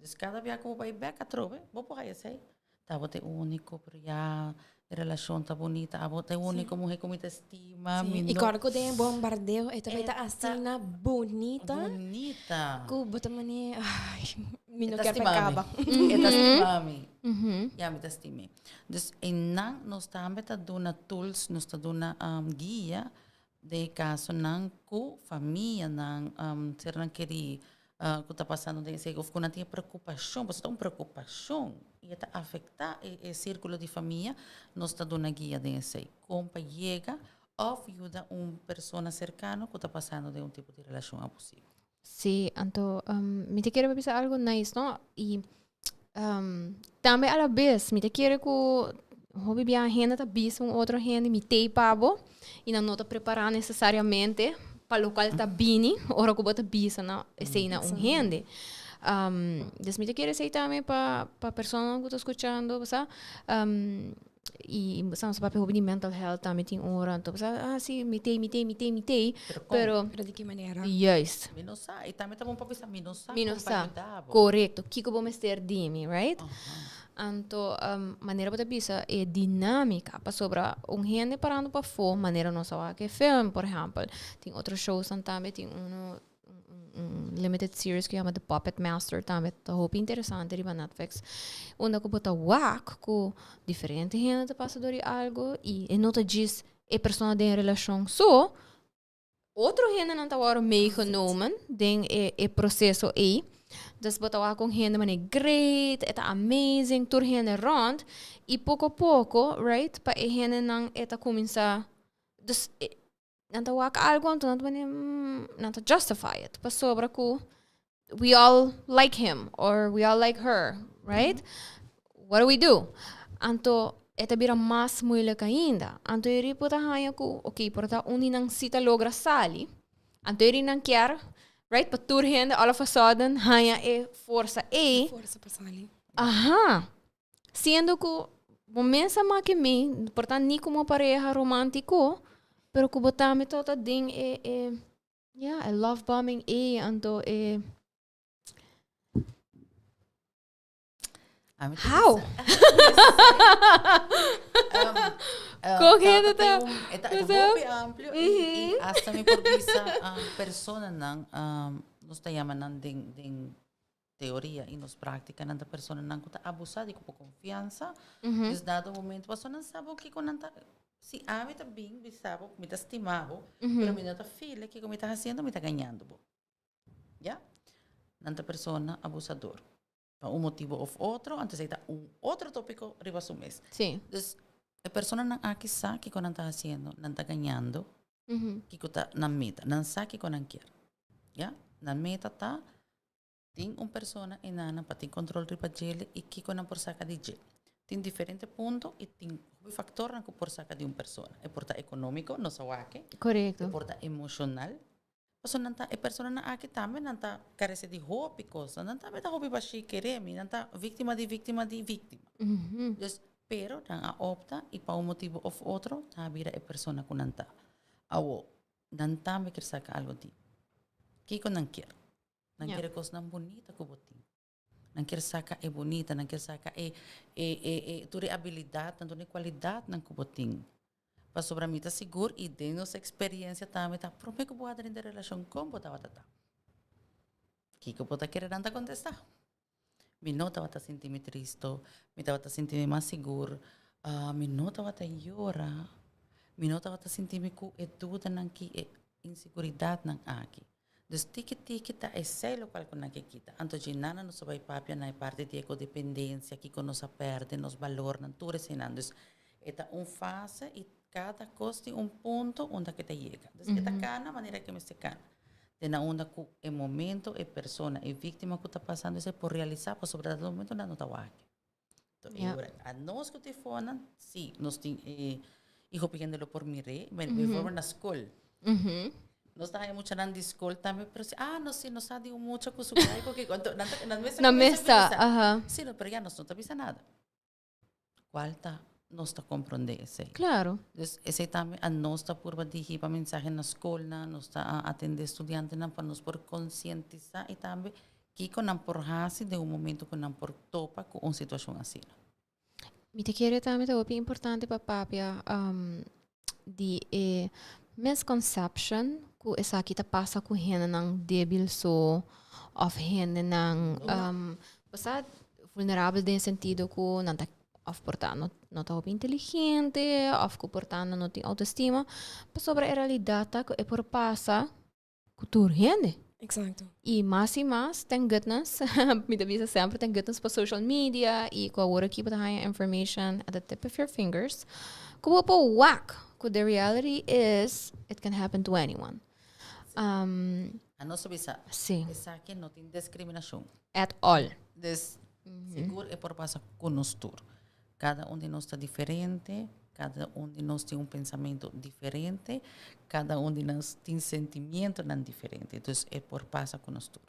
Dus cada biaha cu bo bay back atrobe, bo por haya esey. Ta bo ta e único, pero ya e relacion ta bunita. Abo ta e único mujer cu mi ta estima. Sí. Mi Y no kòrda ku den e bombardeo e ta bai ta E ta asina bunita. Bunita. Ku bo ta mane, ay, mi no E ta kier pa stima mi. kaba. E ta stima mi. Ya, mi ta stim'é. Dus einan nos tambe ta duna tools, nos ta duna guia den e kasonan ku famianan, sernan kerí ku ta pasando den esei òf ku nan tin e preokupashon, pasobra ta un preokupashon i e ta afektá e sírkulo di famia, nos ta duna guia den esei. Kon pa yega òf yuda un persona serkano ku ta pasando den un tipo di relashon abusivo. Sí, anto mi ta kere pa bisa algo nice, no? I tambe a la bes mi ta kere ku hopi bia hende ta bisa un otro hende mi tei pa bo i nan no ta prepará nesesariamente pa lokual ta bini ora ku bo ta bisa na esei na un hende. Dus mi ta kere esei tambe pa pa personanan ku ta skuchando sa i sa nos papia hopi di mental health tambe tin ora anto sa ah si mi tei mi tei mi tei mi tei Pero kon? pero Pero di ki manera? Juist. Mi no sa. I tambe ta bon pa bisa mi no sa Mi no kon pa sa. yuda bo. Korekto. Kiko bo mester di mi, right? Anto, manera bo ta bisa e dinámika, pasobra un hende parando pafó, manera nos a wak e film, por ehèmpel, tin otro showsnan tambe, tin uno, un limited series ku yama The Puppet Master tambe, ta hopi interesante riba Netflix, unda ku bo ta wak ku diferente hende ta pasa dor di algu i e no ta djis e persona den e relashon so, Otro hendenan ta wòrdu meegenomen den e e proseso ei. Dus bo ta wak un hende manera great, e ta amazing, tur hende rònt. I poko poko, right, pa e hendenan e ta kuminsá, dus e nan ta wak algu anto nan ta manera nan ta justify it pasobra ku we all like him or we all like her, right? What do we do? Anto e ta bira mas moeilijk ainda. Anto e ripo ta haña ku, ok, por ta un di nan si ta logra sali. Anto e ri nan kier, right, pa tur hende all of a sudden haña e forsa ei. E forsa pa sali. Aha. Siendo ku bo mes a make mi, por ta ni komo pareha romantiko, pero ku bo tambe tabata den e e Ya, e love bombing ei, anto e... A mi ta How? Con hende ta- E ta What's up? hopi amplio i, i hasta mi por bisa personanan, nos ta yama nan den, den teoria i nos práctica nan ta personanan ku ta abusá di ku bo konfiansa. Dus dado momento pasobra nan sa bo kiko nan ta si ami ta bin bisa bo mi ta stima bo pero mi no ta feel kiko mi ta hasiendo mi ta gañando bo. Ya? Nan ta persona abusador pa un motibo of otro anto esei ta un otro tópiko riba su mes. Sí. Dus e personanan aki sa kiko nan ta hasiendo, nan ta gañando kiko ta nan meta. Nan sa kiko nan kier. Ya? Nan meta ta Tin un persona e nana pa tin control riba djele y kico nan por saca di dje. Tin diferente punto y tin hopi factornan cu por saca di un persona. E por ta economico, nos a wak. Correcto. E por ta emocional. Pasobra nan ta, e personanan aki tambe nan ta carece di hopi cosnan. Nan tambe ta hopi bashí kere mi. Nan ta victima di victima di victima. Dus, pero nan a opta y pa un motibo of otro nan a bira e persona cu nan ta. Awo, nan tambe kier saca algo di. Kico nan kier? Nan yeah. Kier kosnan bonita ku bo tin. Nan kier saka e bonita, nan kier saka e, e, e, e tur e habilidadnan, tur e kualidadnan ku bo tin. Pasobra mi ta sigur i den nos eksperiencia tambe ta promé ku bo a drenta relashon kon bo tabata ta. Kiko bo ta kere nan ta kontestá? Mi no tabata sinti mi tristo, mi tabata sinti mi mas sigur, mi no tabata yora, mi no tabata sinti mi ku e dudanan ki e inseguridatnan aki. Dus tiki tiki ta esei lokual ku nan ke kita. Anto dje nana nos a bai papia na e parti di e kodependensia, kiko nos a pèrdè, nos balornan, tur eseinan. Dus e ta un fase i kada kos tin un punto unda ke ta yega. Dus e ta kana manera ke mester kana. Te na unda ku e momento e persona, e víktima ku ta pasando esei por realisá pasobra dado momento nan no ta wak. E ora anos ku tin fonan, si nos tin e i hopi hende lo por mir'é, bijvoorbeeld na skol. Nos ta haña muchanan di skol tambe, pero si, ah, nos si nos sa di un mucha ku su gai ku kiko. Anto nan ta nan mester Nan kuminsá mester, bisa. aha. Si no, pero ya nos no ta bisa nada. Kual ta nos ta komprondé esei? Claro. Dus esei tambe anos ta purba di hiba mensahe na skolnan, nos ta atendé studiantenan pa nos por konsientisá i tambe Kiko nan por hasi den un momento ku nan por topa ku un situashon asina? Mi ta kere tambe ta hopi importante pa papia di e misconception ku esaki ta pasa ku hendenan debil so of hendenan bo sa vulnerabel den sentido ku nan ta of por ta no no ta hopi inteligente of ku por ta nan no tin autoestima pasobra e realidad ta ku e por pasa ku tur hende. Exacto. I mas i mas, thank goodness, mi ta bisa semper thank goodness pa social media i ku awor aki bo ta haña information at the tip of your fingers, ku bo por wak ku the reality is it can happen to anyone. Um, A nos ta bisa, sí. esaki no tin discriminacion. At all. Dus, sigur e por pasa ku nos tur. Kada un di nos ta diferente, kada un di nos tin un pensamentu diferente, kada un di nos tin sentimientonan diferente. Dus e por pasa ku nos tur.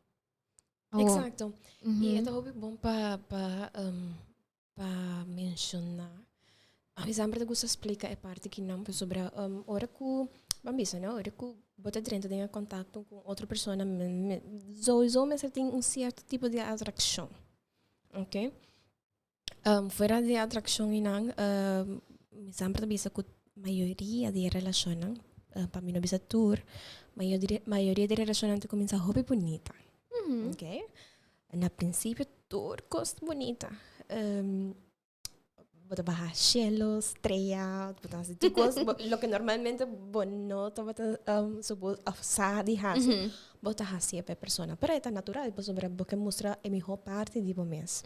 Oh. Exacto. I e ta hopi bon pa pa um, pa menshoná. A mi semper ta gusta splika e parti kinan pasobra um, ora ku, ban bisa no, ora ku bo ta drenta den e kontakto ku otro persona, sowieso mester tin un sierto tipo di atrakshon. Ok? Fuera di atraccion y nan, mi semper ta bisa cu mayoria di e relacionnan, pa mi no bisa tur, mayoria di e relacionnan ta cuminsa hopi bunita. Ok? Na principio tur cos ta bunita. Bo ta baha cielo, strea, bo ta haci tur cos, loke normalmente bo no tabata supos of sa di haci. Bo ta hacié pa e persona, pero e ta natural pasobra bo ke mustra e mihó parti di bo mes.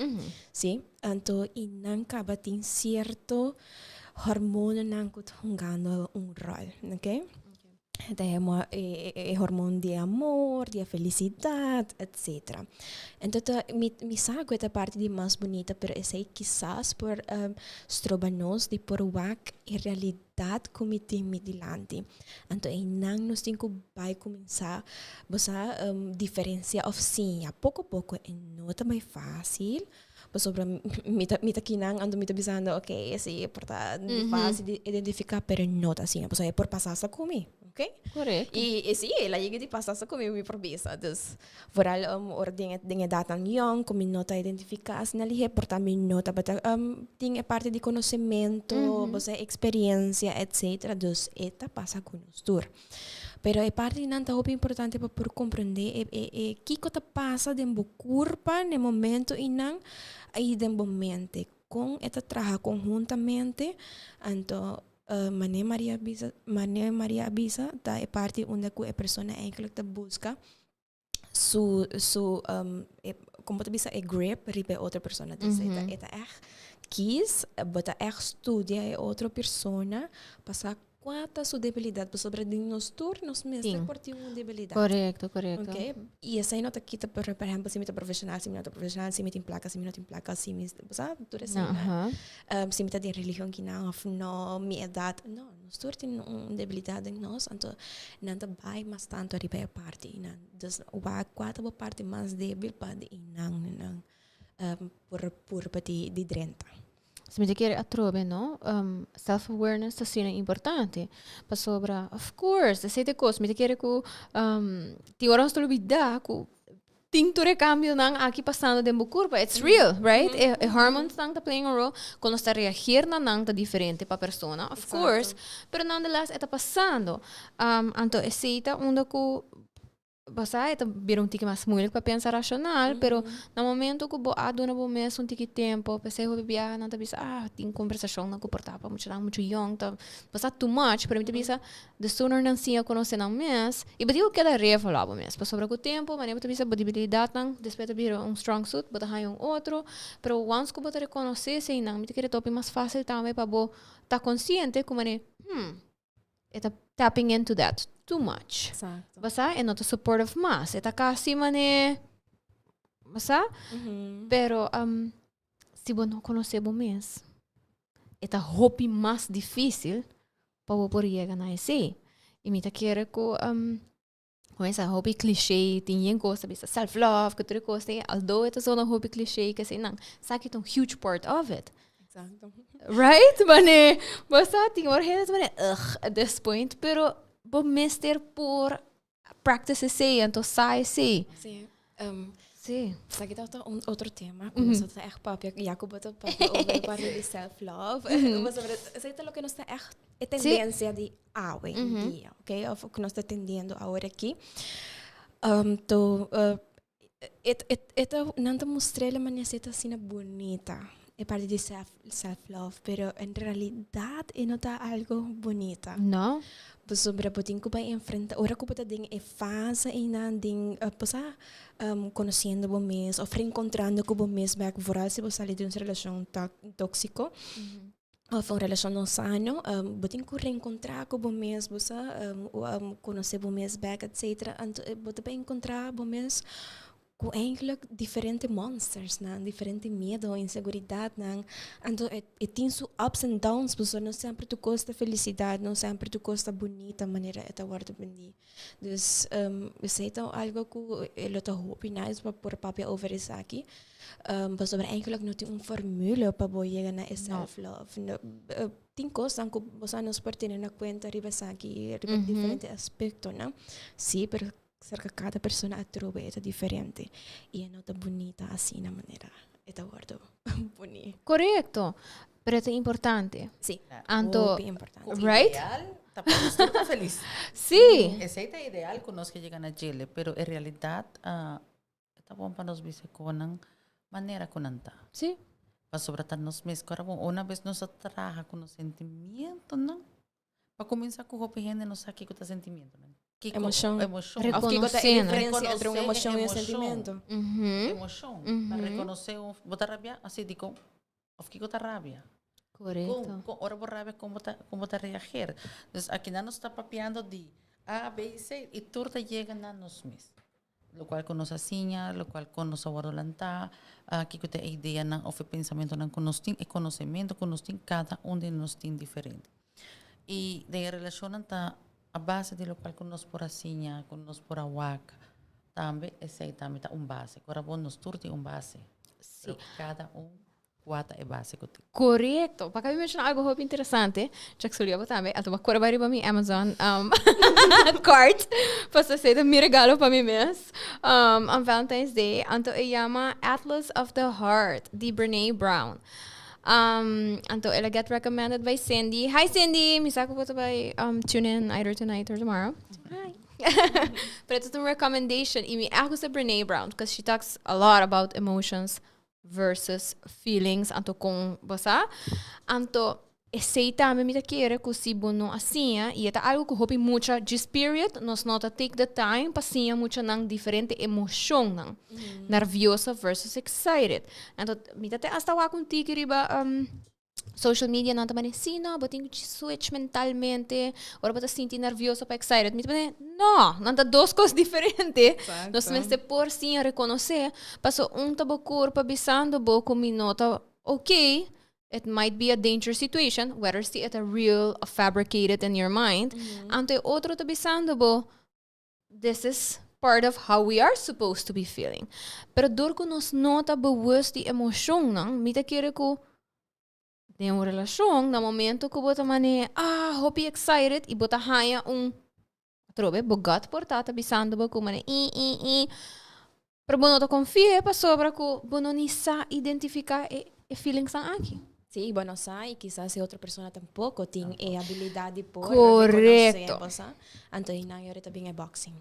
Sí, anto i nan kaba tin sierto hormonanan ku ta hungando un ròl, oké? Ta e e hormon di amor, di e felisidat, etsetera. Anto ta mi mi sa ku e ta parti di mas bunita, pero esei kisas por stroba nos di por wak e realidat. Dat ku mi tin mi dilanti. Anto einan nos tin ku bai kuminsá, bo sa, diferensiá òf siña poko poko. E no ta bai fásil, pasobra mi ta mi ta kinan anto mi ta bisando oke si por ta fásil di identifiká, pero no ta asina, pasobra e por pasa asta ku mi, oke? Korekto. I si, el a yega di pasa asta ku mi, mi por bisa. Dus, Vooral ora den e den edatnan yong ku mi no ta identifiká asina lihé por ta mi no tabata tin e parti di konosementu, bo sa eksperiensia etsetera, dus e ta pasa ku nos tur. Pero e parti nan ta hopi importante pa por komprendé e e e kiko ta pasa den bo kurpa na e momento einan i den bo mente, kon e ta traha konhuntamente, anto mane Maria a bisa mane Maria a bisa ta e parti unda ku e persona eigenlijk ta buska su su e kon bo ta bisa e grip riba e otro persona. Dus e ta e ta ègt kies, bo ta ègt studia e otro persona pa sa kua ta su debilidat pasobra di nos tur nos mester por tin un debilidat. Korekto, korekto. Oké, i esei no ta kita por ehèmpel si mi ta profeshonal, si mi no ta profeshonal, si mi tin plaka, si mi no tin plaka, si mi bo sa tur eseinan. Si mi ta den religion kinan of no, mi edat, no, nos tur tin un debilidat den nos, anto nan ta bai mas tantu ariba e parti einan. Dus wak kua ta bo parti mas debil pa di einan nan por purba di drenta. Si mi ta kere atrobe no, self awareness ta asina importante, pasobra of course esei ta e kos, mi ta kere ku tin ora nos ta lubida ku tin tur e cambionan aki pasando den bo curpa. It's real, right? E, e hormones nan ta playing a role. Con nos ta reageer na nan ta diferente pa persona, of course. Pero nonetheless, e ta pasando. Anto esey ta unda cu Bo sa, e ta bira un tiki mas moeilijk pa pensa racional, pero na momento cu bo a duna bo mes un tiki tempo, p'esei hopi biaha nan ta bisa, ah, tin conversacionnan cu por ta pa muchanan mucho yong, ta, bo sa too much, pero mi ta bisa, the sooner nan siña conoce nan mes, y bo tin cu keda reevaluá bo mes, pasobra cu tempo, manera bo ta bisa, bo debilidadnan despues ta bira un strong suit, bo ta haña un otro, pero once cu bo ta reconoce eseinan, mi ta kere ta hopi mas facil tambe pa bo ta consciente cu manera, hmm, E ta tapping into that too much. Exacto. Basa, e no ta supportive mas. E ta casi mane, basa? Pero si bo no conoce bo mes, e ta hopi mas dificil pa bo por yega na esey. Y mi ta kere cu Kuminsá hopi cliché, tin yen kos ta bisa self love, ku tur e kos ei, although e ta zona hopi cliché ke eseinan, esaki ta un huge part of it. Exacto. Right? Mane, bo sa tin ora hende ta mane ugh at this point, pero bo mester por practice esei, anto sa esei. Sí. Sí. Esaki ta un otro tema ku nos ta ègt papia, ya ku bo ta papia over parti di self love. Pasobra esei ta loke nos ta ègt e tendensia di awe en dia, ok? Of ku nos ta tendiendo awor aki. To e e ta nan ta mustr'é la manera si e ta asina bunita e parti di self self love, pero en realidat e no ta algo bunita. No. Pasobra bo tin ku bai enfrenta ora ku bo ta den e fase einan den bo sa konosiendo bo mes òf reenkontrando ku bo mes bèk vooral si bo sali di un relashon tóksiko. Of un relashon no sano, bo tin ku reenkontrá ku bo mes, bo sa, konosé bo mes bèk, etsetera. Anto bo ta bai enkontrá bo mes ku eigentlik diferente monstersnan, diferente miedo, inseguridatnan. Anto e tin su ups and downs, pasobra no semper tur kos ta felisidat, no semper tur kos ta bunita manera e ta wòrdu bendí. Dus esei ta algo ku e lo ta hopi nice pa por papia over esaki. Pasobra eigenlijk no tin un formule pa bo yega na e self love. No, tin kosnan ku bo sa nos por tene na kuenta riba esaki, riba diferente aspektonan. Sí, pero serka kada persona atrobe e ta diferente. I e no ta bunita asina manera e ta wòrdu poni. Korekto. Pero e ta importante. Sí, Anto, hopi importante. Right? Ideal ta pa nos tur ta felis. Sí. Esei ta ideal ku nos ke yega na djele, pero e realidat e ta bon pa nos bisa ku nan manera ku nan ta. Sí. Pasobra ta nos mes ku ora bon. Una bes nos a traha ku nos sentimientonan, pa kuminsá ku hopi hende no sa kiko ta sentimientonan. Kiko, Emoshon. Emoshon. Of kiko ta e Rekonosé, no? diferensia entre un Rekonosé emoshon i un emoshon. sentimiento. Emoshon. Pa rekonosé un, bo ta rabia? Así dikon? Of kiko ta rabia? Korekto. Kon, kon, ora bo rabia, kon bo ta, kon bo ta reageer? Dus akinan nos ta papiando di A, B i C i tur ta yega na nos mes. Lokual ku nos a siña, lokual ku nos a wòrdu lantá, kiko ta e ideanan òf e pensamentunan ku nos tin, e konosementu ku nos tin, kada un di nos tin diferente. I den e relashonnan ta a base di lokual ku nos por a siña, ku nos por a wak, tambe esei tambe ta un base. Ku ora bo nos tur tin un base. Sí. Pero kada un kua ta e base ku tin. Korekto. Pa kabi menshona algo hopi interesante, Jack Sulia bo tambe, anto bo a kore bai riba mi Amazon cart, pasobra esei ta mi regalo pa mi mes on Valentine's Day. Anto e yama Atlas of the Heart di Brene Brown. Anto el a get recommended by Cindy. Hi Cindy! Mi sa ku bo ta bai tune in either tonight or tomorrow. Hi! Pero e ta un recommendation y mi a gusta Brene Brown because she talks a lot about emotions versus feelings anto kon bo sa. Anto esei tambe mi ta kere ku si bo no a siña y e ta algo ku hopi mucha djis period nos no ta take the time pa siña muchanan diferente emocionnan. Nervioso versus excited. Anto mi ta te hasta wak un tiki riba social media nan ta mane, sí, no, bo tin ku switch mentalmente, ora bo ta sinti nervioso pa excited. Mi ta mane, no, nan ta dos kos diferente. Nos mester por siña rekonosé, paso un ta bo kurpa bisando bo ku mi no ta ok, it might be a dangerous situation, whether si e ta real of fabricated in your mind. Anto e otro ta bisando bo, this is part of how we are supposed to be feeling. Pero dor ku nos no ta bewust di emoshonnan, mi ta kere ku den un relashon, na momento ku bo ta mane, ah, hopi excited, i bo ta haña un, atrobe, bo gut por ta ta bisando bo ku mane i, i, i, pero bo no ta konfia pasobra ku bo no ni sa identifiká e, e feelingsnan aki. Sí. Sí, bueno, sa, y quizás e otro persona tampoco tin e habilidad di por Correcto. reconocer, bo sa. Anto einan e ora ta bin e boxing.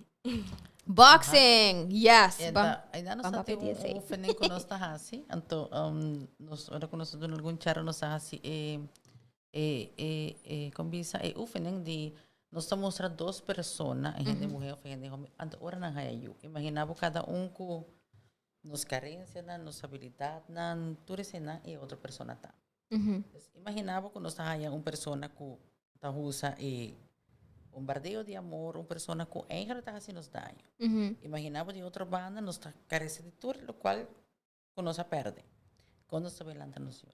Boxing! Yes! E Ba- ta, ainda nos ban ta papia tin di un esei. oefening ku nos ta hasi. Anto, nos, ora ku nos ta duna algun charla nos ta hasi e, e, e, e, kon bisa, e oefening di nos ta mustra dos persona, e hende muhé òf e hende hòmber, anto ora nan haya yu. Imaginá bo kada un ku nos karensianan, nos habilidatnan, tur eseinan e otro persona ta. Pues, imaginá bo ku nos ta haya un persona ku ta usa e bombardeo di amor, un persona ku eigenlijk ta hasi nos daño. Imaginá bo di otro banda nos ta karese di tur lokual ku nos a pèrdè. Kon nos ta bai lanta nos yu?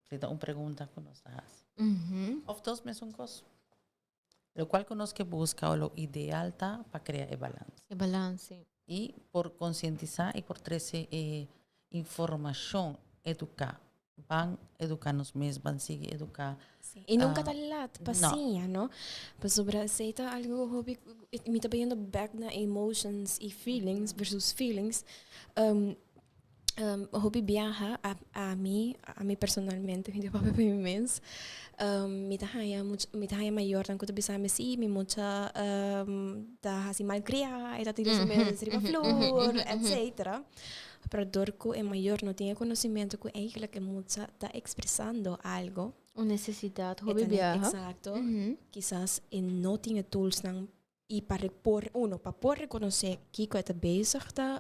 Esei ta un pregunta ku nos ta hasi. Òf dos mesun kos. Lokual ku nos ke buska o lo ideal ta pa krea e balans. E balans, si. I por konsientisá i por trese e informashon, eduká. Ban eduká nos mes, ban sigui eduká. Sí. I nunka ta lat pa no. siña, no? Pasobra esei ta algu hopi, mi ta bayendo back na emotions i feelings versus feelings. Hopi biaha a ami, ami personalmente, mi ta papia pa mi mes, mi ta haña mucha, mi ta haña mayornan ku ta bisa mi si mi mucha ta hasi malkriá, e ta tira su mes riba flur, etcetera. Pero dor ku e mayor no tin e konosementu ku eigenlijk e mucha ta ekspresando algo. Un nesesidat hopi biaha. Eksakto. Kisas e no tin e toolsnan I pa por uno pa por rekonosé kiko e ta bezig ta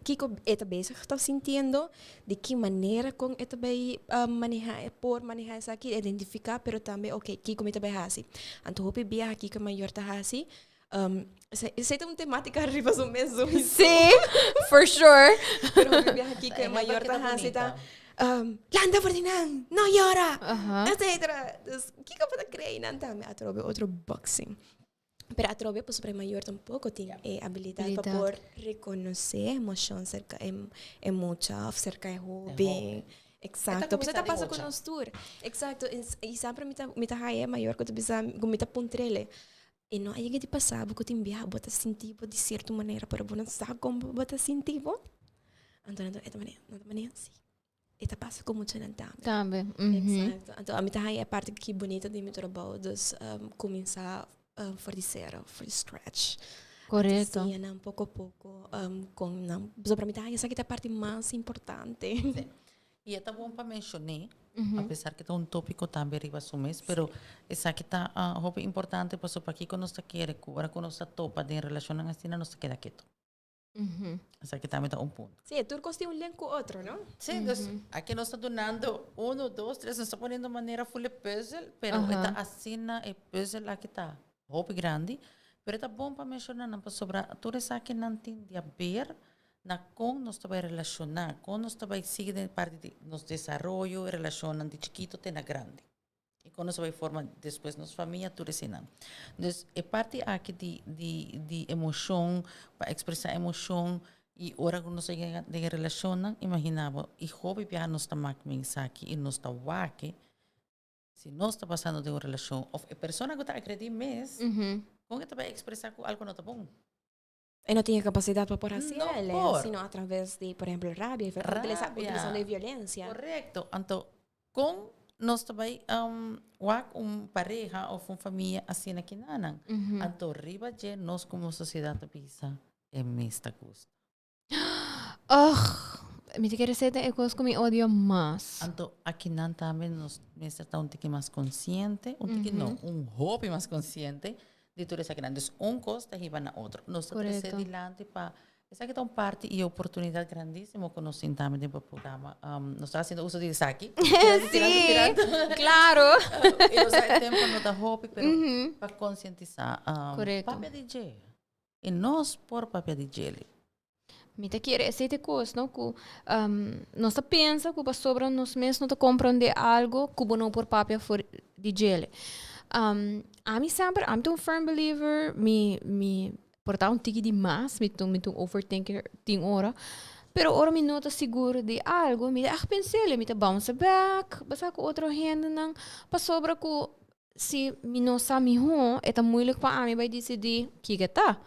kiko e ta bezig ta sintiendo, di ki manera kon e ta bai manehá e por manehá esaki, identifiká pero tambe oke kiko mi ta bai hasi. Anto hopi biaha kiko e mayor ta hasi, esei ta un temátika riba su mes sowieso. Sí, for sure. Pero hopi biaha kiko e mayor ta hasi ta lanta for di nan, no yora, etcetera. Dus kiko bo ta krei nan tambe atrobe otro boxing. Pero atrobe pasobra e mayor tampoco tin e habilidad pa por reconoce emocion cerca e mucha of cerca e hoben. Exacto. Pasobra ta pasa cu nos tur. Exacto. Y semper mi ta mi ta haya e mayor cu ta bisa cu mi ta puntrele e no a yega di pasa bo cu tin biaha bo ta sinti bo di cierto manera pero bo no sa con bo ta sinti bo. Anto nan ta manera si. E ta pasa ku muchanan tambe. Tambe. Mm -hmm. Exacto. Anto ami ta haña e parti ki bunita di mi trabou, dus um, kuminsá um, for di sero, for di scratch. Correcto. Siña nan poko poko um, kon nan. Pasobra mi ta haña esaki ta e parti mas importante. Sí. I e ta bon pa menshoné, mm -hmm. a pesar ke ta un tópiko tambe riba su mes, pero esaki ta uh, hopi importante pasobra pakiko nos ta kere ku ora ku nos ta topa den relashonnan asina nos ta keda ketu. Esaki tambe ta un punto. Sí, tur kos tin un link ku otro, no? Sí, dus aki nos ta dunando uno, dos, tres, nos ta poniendo manera full e puzzel, pero e ta asina e puzzel aki ta hopi grandi, pero e ta bon pa menshoná nan pasobra tur esakinan tin di haber na kon nos ta bai relashoná, kon nos ta bai sigui den parti di nos desaroyo, relashonnan di chikito te na grandi. I kon nos a bai forma despues nos famia tur eseinan. Dus e parti aki di di di emoshon, pa ekspresá emoshon i ora ku nos a yega den e relashonnan, imaginá bo, i hopi biaha nos ta mak mensaki i nos ta wak si nos ta pasando den un relashon òf e persona ku ta agredí mes, kon e ta bai ekspresá ku algu no ta bon? E no tin e kapasidat pa por hasi No el, por. sino a traves di, por ehempel, rabia, y Rabia. utilizando e violencia. Correcto. Anto, con nos ta bay wak un pareha of un famia asina kinanan? Anto, riba dje nos como sociedad ta bisa, e mes ta gusta. Ugh, mi ta kere sey ta e cos cu mi odio mas. Anto, akinan tambe nos mester ta un tiki mas consciente, un tiki no, un hopi mas consciente di tur esakinan. Dus un kos ta hiba na otro. Nos ta trese dilanti pa esaki ta un parti i oportunidat grandísimo ku nos tin tambe den bo programa. Nos ta hasiendo uso di esaki. Sí, klaro. I nos sa e tempo no ta hopi, pero pa konsientisá. Papia di dje. I nos por papia di djele. Mi ta kere esei ta e kos, no? Ku nos ta pensa ku pasobra nos mes no ta komprondé algo ku bo no por papia for di djele. Ami semper, ami ta un firm believer, mi mi por ta un tiki di mas, mi ta mi ta un overthinker tin ora, pero ora mi no ta sigur di algo mi ta ègt pens'el, mi ta bounce back, basa ku otro hendenan, pasobra ku si mi no sa mihó e ta moeilijk pa ami bai disidí kiko ta.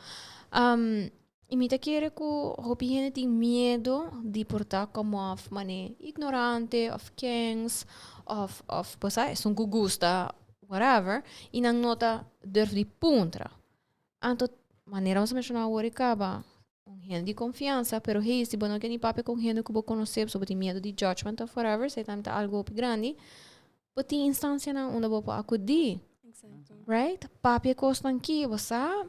Y mi ta kere cu hopi hende tin miedo di por ta come off mane ignorante of kens of bo sa esun cu gusta whatever y nan no ta durf di puntra. Anto manera nos a menciona awor y caba un hende di confiansa pero hey si bo no ke ni papia cu un hende cu bo conoce pasobra bo tin miedo di judgment of whatever esey tambe ta algo hopi grandi bo tin instancianan unda bo por acudi. Right? Papia cosnan ki bo sa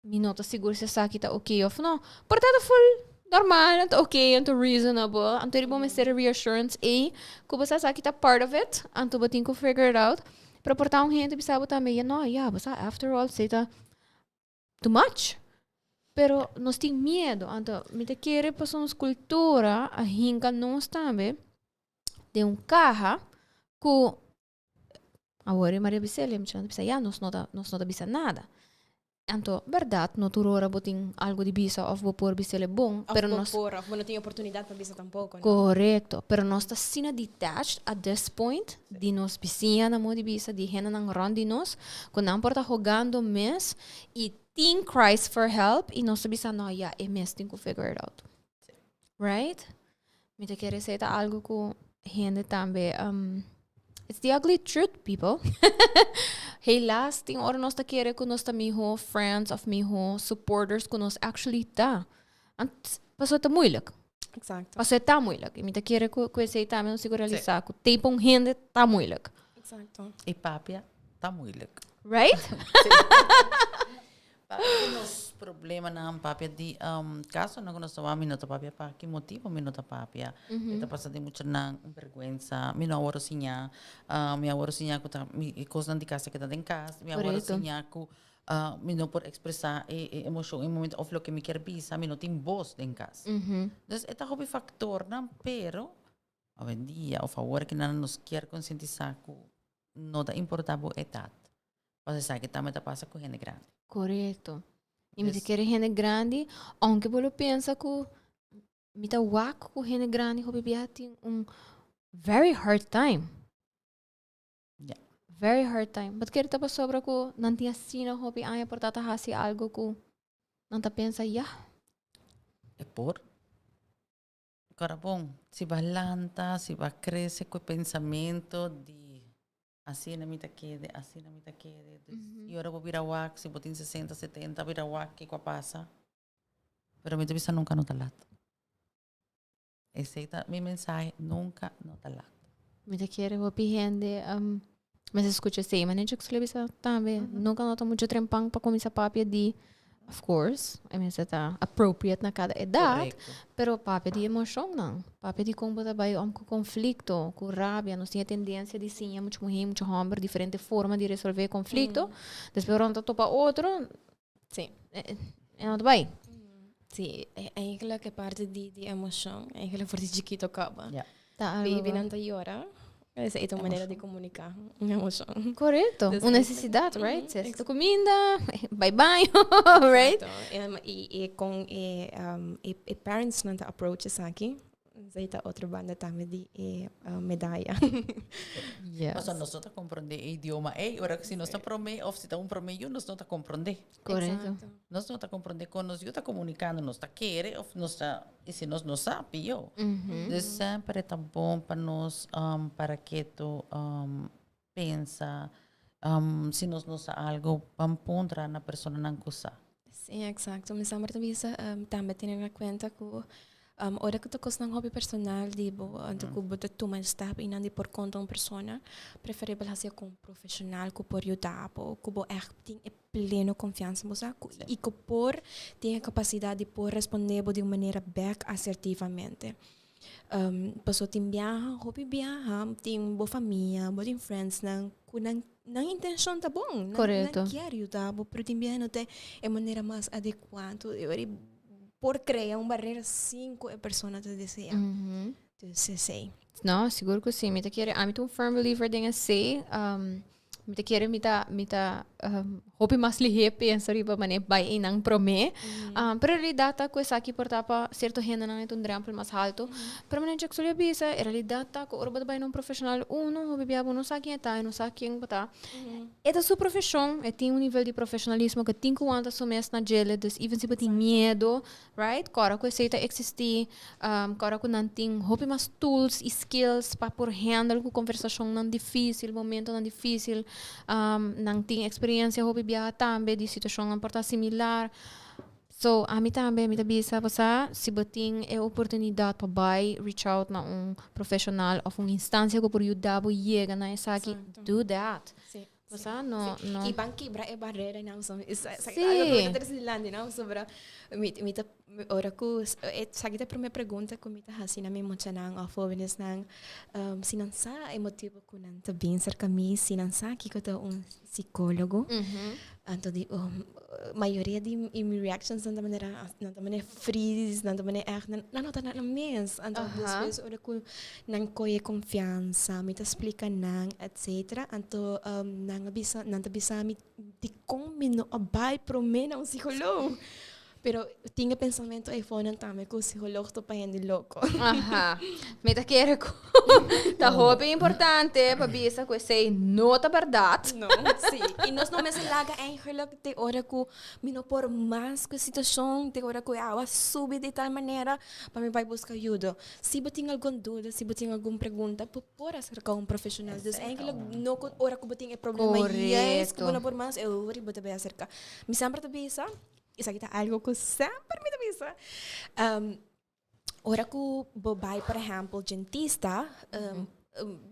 Mi no ta sigur si esaki ta ok of no. Por ta ta full normal, anto ok, anto reasonable. Anto riba bo mester e reassurance ei ku bo sa esaki ta part of it, anto bo tin ku figure it out. Pero por ta un hende bisa bo tambe, ya no, ya, bo sa after all esei ta too much. Pero nos tin miedo, anto mi ta kere pasobra nos kultura a hinka nos tambe den un kaha ku Awor e Maria bis'el, e muchanan ta bisa, ya, nos no ta, nos no ta bisa nada. Anto, bèrdat, no tur ora bo tin algu di bisa òf bo por bis'el e bon, Òf pero bo nos. por, òf bo no tin oportunidat pa bisa tampoko, no? Korekto. Pero nos ta asina detached at this point di nos bisiñanan modo di bisa, di hendenan rònt di nos, ku nan por ta hogando mes i tin cries for help i nos ta bisa, no, ya, e mes tin ku figure it out. Right? Mi ta kere esei ta algo ku hende tambe um, it's the ugly truth, people. Helaas, tin ora nos ta kere ku nos ta miho friends of miho supporters ku nos actually ta. Ant, paso ta moeilijk. Exacto. Paso ta moeilijk. I mi ta kere ku, ku esei tambe nos sigo realisa ku tei pa un hende ta moeilijk. Exacto. I papia ta moeilijk. Right? Papia di nos problemanan, papia di kasonan ku nos ta wak, mi no ta papia pa ki motibu mi no ta papia. E ta pasa den muchanan un bèrgwensa, mi no a wòrdu siñá, mi a wòrdu siñá ku ta mi e kosnan di kas ta keda den kas, mi a wòrdu siñá ku mi no por ekspresá e e emoshon e momento òf loke mi kier bisa, mi no tin bos den kas. Dus e ta hopi faktornan, pero awendia òf awor ki nan nos kier konsientisá ku no ta importá bo edat. Pasobra esaki tambe ta pasa ku hende grandi. Korekto. I mi ta kere hende grandi, ounke bo lo pensa ku mi ta wak ku hende grandi hopi bia tin un very hard time. Ja. Very hard time. Bo ta kere ta pasobra ku nan tin asina hopi aña por ta ta hasi algo ku nan ta pensa ya. E por. Kora bon, si bo a lanta, si bo a krese ku e pensamento di asina mi ta kede, asina mi ta kede. Dus i ora bo bira wak, si bo tin sesenta, setenta, bira wak kiko a pasa. Pero mi ta bisa nunka no ta lat. Esei ta mi mensahe, nunka no ta lat. Mi ta kere hopi hende mester skucha esei, manera ku bisa tambe, nunka no ta muchu trempan pa kuminsá papia di, of course, e mester ta appropriate na kada edat, pero papia di emoshonnan, papia di kon bo ta bai om ku konflikto, ku rabia, nos tin e tendensia di siña muchu muhé, muchu hòmber diferente forma di resolvé konflikto, despues ora nan ta topa otro, e no ta bai. Sí, eigenlijk e parte di, di emoshon, eigenlijk for di chikito kaba. Ja. Ta algo Babynan ta yora. Esei ta un manera di komuniká un emoshon. Korekto, Dus un eigenlijk- nesesidat, right? Si ta kuminda, bai baño, right? Exacto. I kon e, e parentsnan ta approach esaki, esei ta otro banda tambe di e medaya. Yes. Pasobra nos no ta komprondé e idioma ei, ora ku si nos ta promé òf si ta un promé yu, nos no ta komprondé. Korekto. Exacto. Nos no ta komprondé kon nos yu ta komunikando, nos ta kere òf nos ta, i si nos no sa, pió. Dus semper e ta bon pa nos para ketu pensa, si nos no sa algu, ban puntra na personanan ku sa. Sí, exacto. Mi semper ta bisa tambe tene na cuenta cu ora cu ta cosnan hopi personal di bo, anto cu bo ta tuma e stap y nan di por conta un persona, preferibel haci cu un profesional cu por yuda bo, cu bo echt tin e pleno confiansa bo sa, cu y cu por tin e capacidad di por responde bo di un manera bek asertivamente. Paso tin biaha, hopi biaha, tin bo famia, bo tin friendsnan ku nan nan intenshon ta bon. Nan, Korekto. Nan kier yuda bo, pero tin biaha no ta e manera mas adekuá. Anto e ora por krea un barera sin ku e persona ta deseá. Dus esei. No, sigur ku si. Mi ta kere, ami ta un firm believer den esei. Mi ta kere mi ta mi ta um, hopi mas lihé pensa riba manera bai einan promé. Um, pero en realidad ta ku esaki por ta pa sierto hendenan e ta un drempel mas halto. Pero manera Jack a bisa, en realidad ta ku ora bo ta bai na un profesional uno, hopi bia bo no sa ken e ta, e no sa ken bo ta. E ta su profesion, e tin un nivel di profesionalismo ku e tin ku wanta su mes na djele, dus even si bo tin miedo, Right? Kòrda ku esei ta eksistí, kòrda ku nan tin hopi mas tools i skills pa por handle ku konversashonnan difísil, momentonan difísil. Nan tin eksperensia hopi biaha tambe di situashonnan por ta similar. So, ami tambe mi ta bisa bo sa, si bo tin e oportunidat pa bai reach out na un profeshonal òf un instansia ku por yuda bo yega na esaki, do that. Bo sa, no, no. I ban kibra e barrera nan so. Sa sí. Algo ku mi ta trese dilanti nan sobra mi mi ta ora ku esaki ta e prome pregunta ku mi ta hasi na mi muchanan òf hóvenesnan si nan sa e motibu ku nan ta bin serka mi, si nan sa kiko ta un sikólogo. Anto di mayoria di mi reactions nan ta manera nan ta manera freeze, nan ta manera ègt nan no ta na nan mes. Anto despues ora ku nan kohe konfiansa, mi ta splika nan etcetera, anto nan a bisa nan ta bisa mi dikon mi no a bai promé na un psikólogo. Pero tin e pensamentu ei for nan tambe ku psikólogo ta pa hende loko. Aha. Mi ta kere ku ta hopi importante pa bisa ku esei no ta bèrdat. No, sí. I nos no mester laga eigenlijk te ora ku mi no por mas ku e situashon, te ora ku e awa subi di tal manera pa mi bai buska ayuda. Si bo tin algun duda, si bo tin algun pregunta, bo por aserka un profeshonal. Dus eigenlijk no ku ora ku bo tin e problema juist ku bo no por mas, e ora bo ta bai aserka. Mi semper ta bisa, esaki ta algo ku semper mi ta bisa, ora ku bo bai por ehèmpel djentista,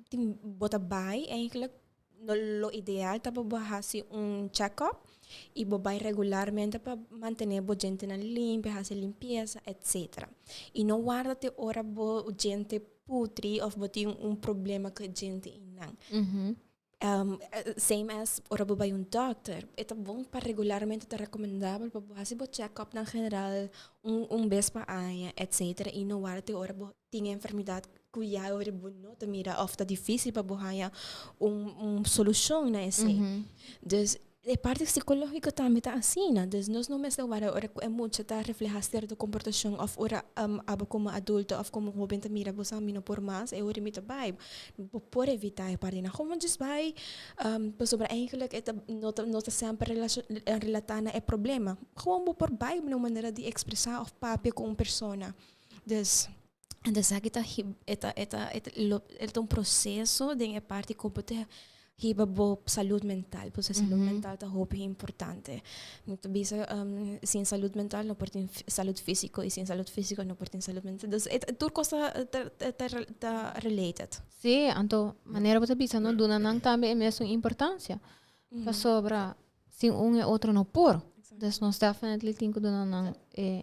tin bo ta bai eigenlijk no lo ideal ta pa bo hasi un check-up i bo bai regularmente pa mantené bo djentenan limpio, hasi limpiesa, etcetera. I no warda te ora bo djente putri òf bo tin un problema ku e djente einan. Same as ora bo bai un dòkter, e ta bon pa regularmente ta rekomendabel pa bo hasi bo check-upnan general un un bes pa aña, etcetera, i no warda te ora bo tin e enfermedad ku ya ora bo no ta mira òf ta difísil pa bo haña un un solushon na esei. Dus e parti psikológiko tambe ta asina. Dus nos no mester warda ora ku e mucha ta reflehá sierto komportashon òf ora abo komo adulto òf komo hóben ta mira bo sa mi no por mas e ora mi ta bai. Bo por evitá e partinan. Gewoon djis bai pasobra eigenlijk e ta no ta no ta semper relatá na e problema. Gewoon bo por bai na un manera di ekspresá òf papia ku un persona. Dus esaki ta e ta e ta e ta un proseso den e parti ku bo ta hiba bo salud mental, pasobra salud mental ta hopi importante. Mi ta bisa sin salud mental no por tin salud físiko i sin salud físiko no por tin salud mental. Dus e tur kos ta ta ta related. Sí, anto manera bo ta bisa no duna nan tambe e mesun importansia. Pasobra sin un e otro no por. Dus nos definitely tin ku duna nan e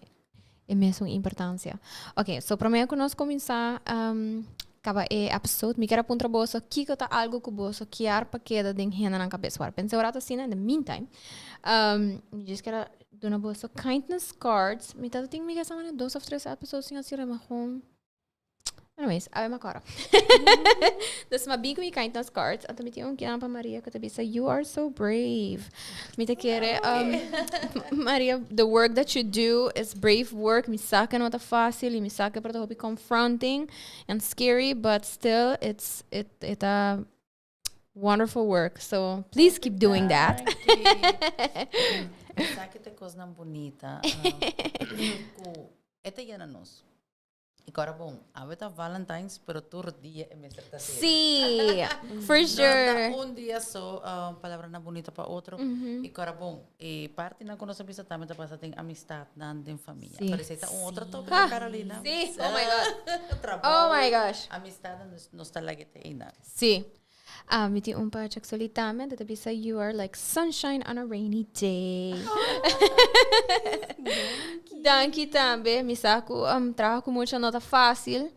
e mesun importancia. Ok, so prome ku nos kuminsá um, kaba e episode, mi kier a puntra boso kiko ta algo ku boso kier pa keda den hendenan kabes. Wara pensa un rato asina in the meantime. Um, mi just kier a duna boso kindness cards. Mi tata tin mi gesa manera dos of tres episodes sin hasi maar gewoon Anyways, awe mi kòrda. Dus m'a bin ku mi kindness cards. Anto mi tin un kinan pa Maria ku ta bisa, You are so brave. Mi ta kere, um, Maria, the work that you do is brave work. Mi sa ke no ta fácil i mi sa ke por ta hopi confronting and scary, but still it's it it a wonderful work. So please keep doing that. Esaki ta kosnan bunita ku e ta yena nos. I kora bon, awe ta Valentine's, pero tur dia e mester ta serio. Sí, for sure. No ta un dia so, palabranan bunita pa otro. I kora bon, e partinan ku nos a bisa tambe ta pasa den amistadnan, den famia. Sí. Pero esei ta un otro tópiko, Carolina. Sí, oh my God. Trabou. Oh my gosh. Amistadnan, nos, nos ta laga te einan. Sí. Ah, mi tin un pa Jaxoli tambe, dat ta bisa you are like sunshine on a rainy day. Danki tambe. Mi sa ku um, traha ku mucha no ta fácil,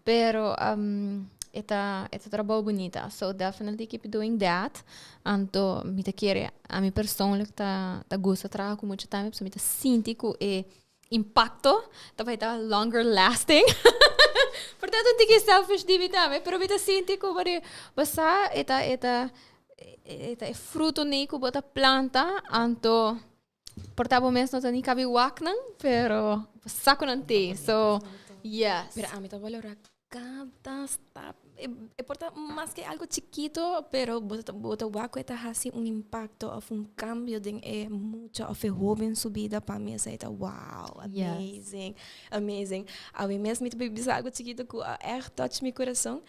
pero um, e ta, e ta trabou bunita. So definitely keep doing that. Anto mi ta kere, ami persoonlijk ta, ta gusta traha ku mucha tambe, pasobra mi ta sinti ku e impacto ta bai ta longer lasting. Por tanto un tiki selfish di mi tambe, pero mi ta sinti como di, bo sa, e ta, e ta, E fruto ni ku bo ta planta, anto por ta bo mes no ta ni kabi wak nan, pero sa ku nan te. So, yes. Pero ami ta valora cada stap. E por ta mas que algo chikito, pero bo ta wak ku e ta hasi un impacto of un cambio den e mucha of e hoben su bida. Pa mi esei ta wow, amazing, amazing. Awe mes mi ta bisa algo chikito ku a echt touch mi corazon.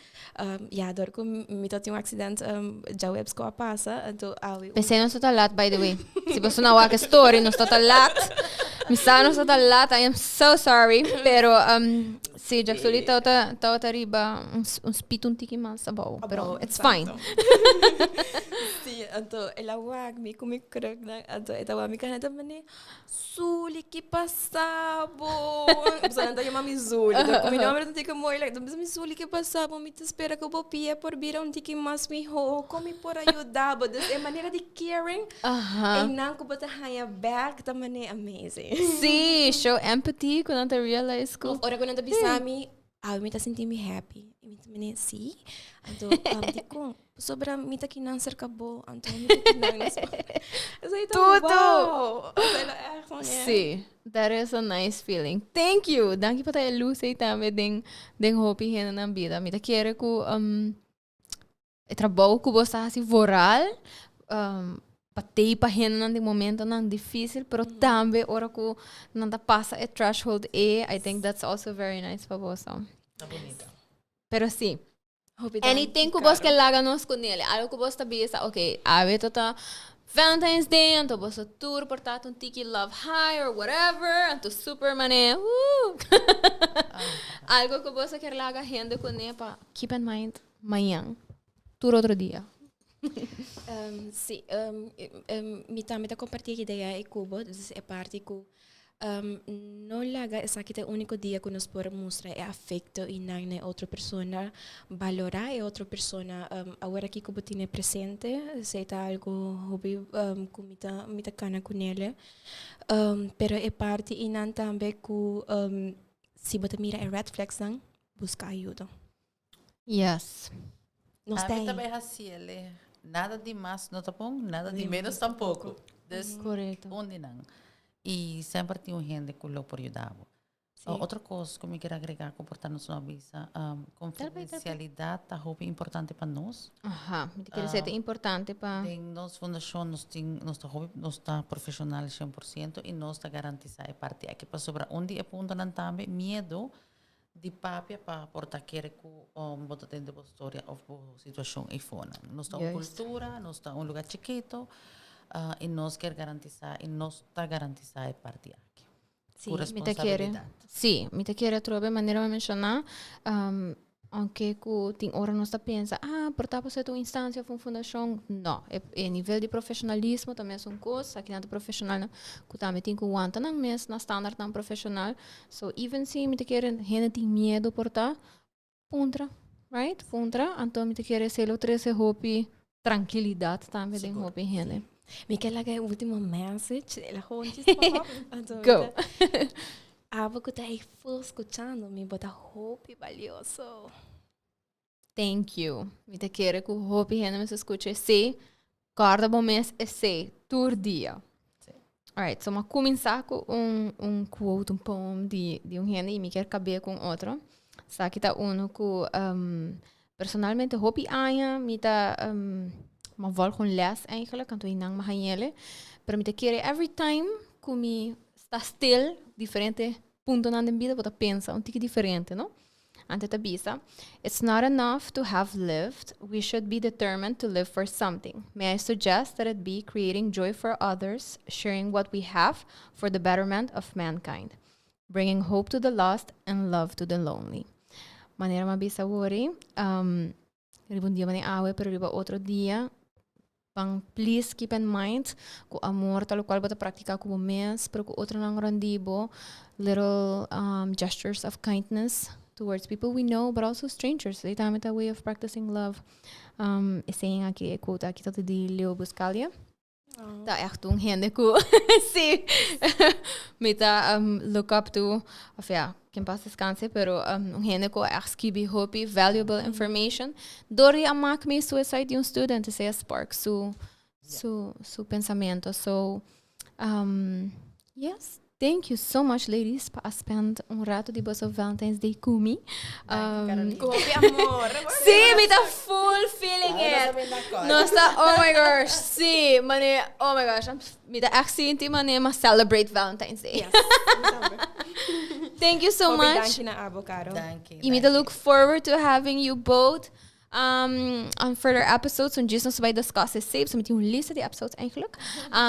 Ja, door ku mi tabatin un accident djaweps ku a pasa, anto awe. P'esei nos ta lat, by the way. Si boso no wak e story, nos ta lat. Mi sa nos ta lat, I am so sorry. Pero si, Jaxuli tabata tabata riba un un speed un tiki mas abou, pero it's fine. Si, anto el a wak mi ku mi kruknan, anto e ta wak mi kana ta mane, "Zuli, ki pasa bo?" Pasobra nan ta yama mi Zuli, anto ku mi nomber ta un tiki moeilijk. Anto mi bisa mi, "Zuli, ki pasa bo? Mi ta spera ku bo pia por bira un tiki mas mihó. Kon mi por ayuda bo?" Dus e manera di caring einan ku bo ta haña bèk ta manera amazing. Sí, show empathy ku nan ta realize ku. Of ora ku nan ta bisa mi, "Awe mi ta sinti mi happy." I mi ta mene, "Sí?" Anto, dikon? "Pasobra mi ta kinan serka bo, anto mi ta kinan na Esei ta Tudo! Wow! Esei ta echt van, yeah. Sí, that is a nice feeling. Thank you! Danki pa ta e luz ei tambe den, den hopi hende nan bida. Mi ta kere ku um, e trabou ku bo sa hasi vooral um, pa tei pa hendenan den momentonan difícil, pero tambe ora ku nan ta pasa e threshold ei, I think that's also very nice pa boso. Ta bonita. Pero sí, Hopi danki, anything ku bos Caro. ke laga nos kunele, algo ku bos ta bisa, ok, awe ta ta Valentine's Day, anto boso tur por ta un tiki love high or whatever, anto super mane, woo! Algo ku boso kier laga hende kune pa keep in mind mañan, tur otro dia. Sí, mi tambe ta comparti e idea ei cu bo, dus e parti cu no laga esaki ta e unico dia cu nos por mustra e afecto y nan na e otro persona, balora e otro persona. Awor aki cu bo tene presente, esei ta algo hopi cu mi ta mi ta cana cu nele. Pero e parti eynan tambe cu si bo ta mira e red flags nan, busca ayudo. Yes. Nos Ami ta ta bai hasiele. Nada di mas no ta bon, nada di menos tampoco. Dus un di nan. Y semper tin un hende cu lo por yuda bo. Otro cos cu mi kier agrega cu por ta nos no a bisa, confidencialidad ta hopi importante pa nos. Aha, mi ta kere sey ta importante pa. Den nos fundacion nos tin, nos ta hopi, nos ta profesional 100% y nos ta garantisa e parti aki. Pasobra un di e puntonan tambe, miedo di papia pa por ta kere ku bo ta tende bo storia of bo situashon eifonan. Nos ta un kultura, nos ta un lugar chikito i nos kier garantisá i nos ta garantisá e parti aki. Sí, mi ta kere. Sí, mi ta kere atrobe manera mi a menshoná, aunke ku tin ora nos ta pensa, ah, por ta pasobra ta un instancia of un fundashon. No, e nivel di profesionalismo ta mesun kos, akinan ta profesionalnan ku tambe tin ku wanta nan mes na standaardnan profesional. So even si mi ta kere hende tin miedo por ta, puntra, right? Puntra, anto mi ta kere esei lo trese hopi trankilidat tambe den hopi hende. Mi ke laga e ultimo message, el a gewoon djis pop up. Anto mi Go. ta, Abo ku ta ei full skuchando mi, bo ta hopi balioso. Thank you. Mi ta kere ku hopi hende mester skucha esei. Kòrda bo mes esei tur dia. Alright, so m'a kuminsá ku un quote, un poem di un hende i mi kier kab'é ku un otro. Esaki ta unu ku personalmente hopi aña mi ta m'a vòlg un lès eigenlijk, anto einan m'a hañ'ele. Pero mi ta kere every time ku mi sta stil diferente puntonan den bida bo ta pensa un tiki diferente, no? Anto ta bisa, It's not enough to have lived, we should be determined to live for something. May I suggest that it be creating joy for others, sharing what we have for the betterment of mankind, bringing hope to the lost and love to the lonely. Manera m'a bisa wori, um, riba un dia manera awe, pero riba otro dia, Pan please keep in mind ku amor ta lokual bo ta praktiká ku bo mes, pero ku otronan rònt di bo, little gestures of kindness towards people we know but also strangers. Esei tambe ta way of practicing love. E saying aki, e quote aki ta di Leo Buscaglia. Ta echt un hende ku si mi ta look up to, of ja, ku en paz descanse, pero un hende ku echt skibi hopi valuable information. Dor di a mock me suicide di un student, esei a spark su pensamento. So, yes, thank you so much, ladies, pa spend un rato di boso Valentine's Day ku mi. Ku amor. Si, mi ta full feeling it. Nos ta, oh my gosh, si, mane, oh my gosh, mi ta echt sinti mane m'a celebrate Valentine's Day. Yes. Thank you so Hopi much. danki na abo, Caro. Thank you. Y mi ta look forward to having you both on further episodes. So just nos bay discuss it safe. So mi tin un lista di episodes eigenlijk.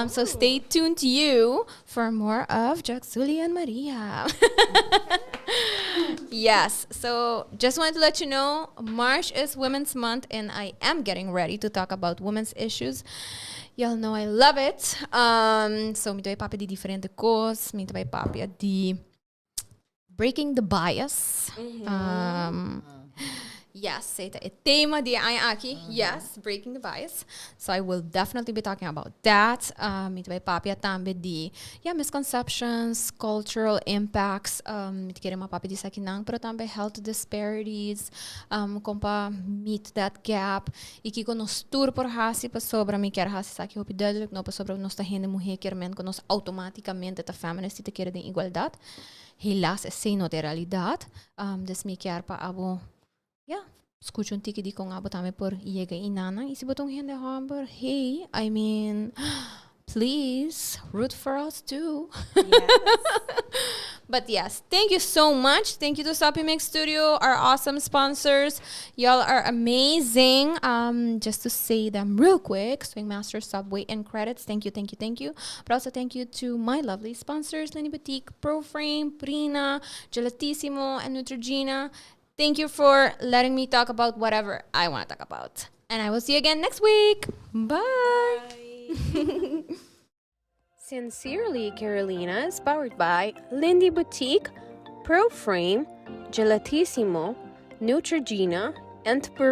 So stay tuned to you for more of Jaxuli and Maria. Yes. So just wanted to let you know, March is Women's Month and I am getting ready to talk about women's issues. Y'all know I love it. So mi ta bay papia di diferente cos. Mi ta bay papia di breaking the bias. Yes, e tema di aña aki. Yes, breaking the bias. So I will definitely be talking about that. Mi ta bay papia tambe di, yeah, misconceptions, cultural impacts. Mi ta kier papia di esakinan, pero tambe health disparities, con pa meet that gap. Y kico nos tur por hasi pasobra mi kier hasi esaki hopi duidelijk, no pasobra nos ta hende muhe kiermen cu nos automaticamente ta feminist y ta kere den igualdad. Helaas, esey no ta realidad. Dus mi kier pa abo, yeah, scucha un tiki di con abo tambe por yega eynan. Y si bo ta un hende homber, hey, I mean, please root for us too. Yes. But yes, thank you so much. Thank you to Soppy Mix Studio, our awesome sponsors. Y'all are amazing. Just to say them real quick, Swing Master, Subway, and Credits. Thank you, thank you, thank you. But also thank you to my lovely sponsors, Lenny Boutique, ProFrame, Prina, Gelatissimo, and Neutrogena. Thank you for letting me talk about whatever I want to talk about. And I will see you again next week. Bye. Bye. Sincerely Carolina is powered by Lindy Boutique, ProFrame, Gelatissimo, Neutrogena, and Purina.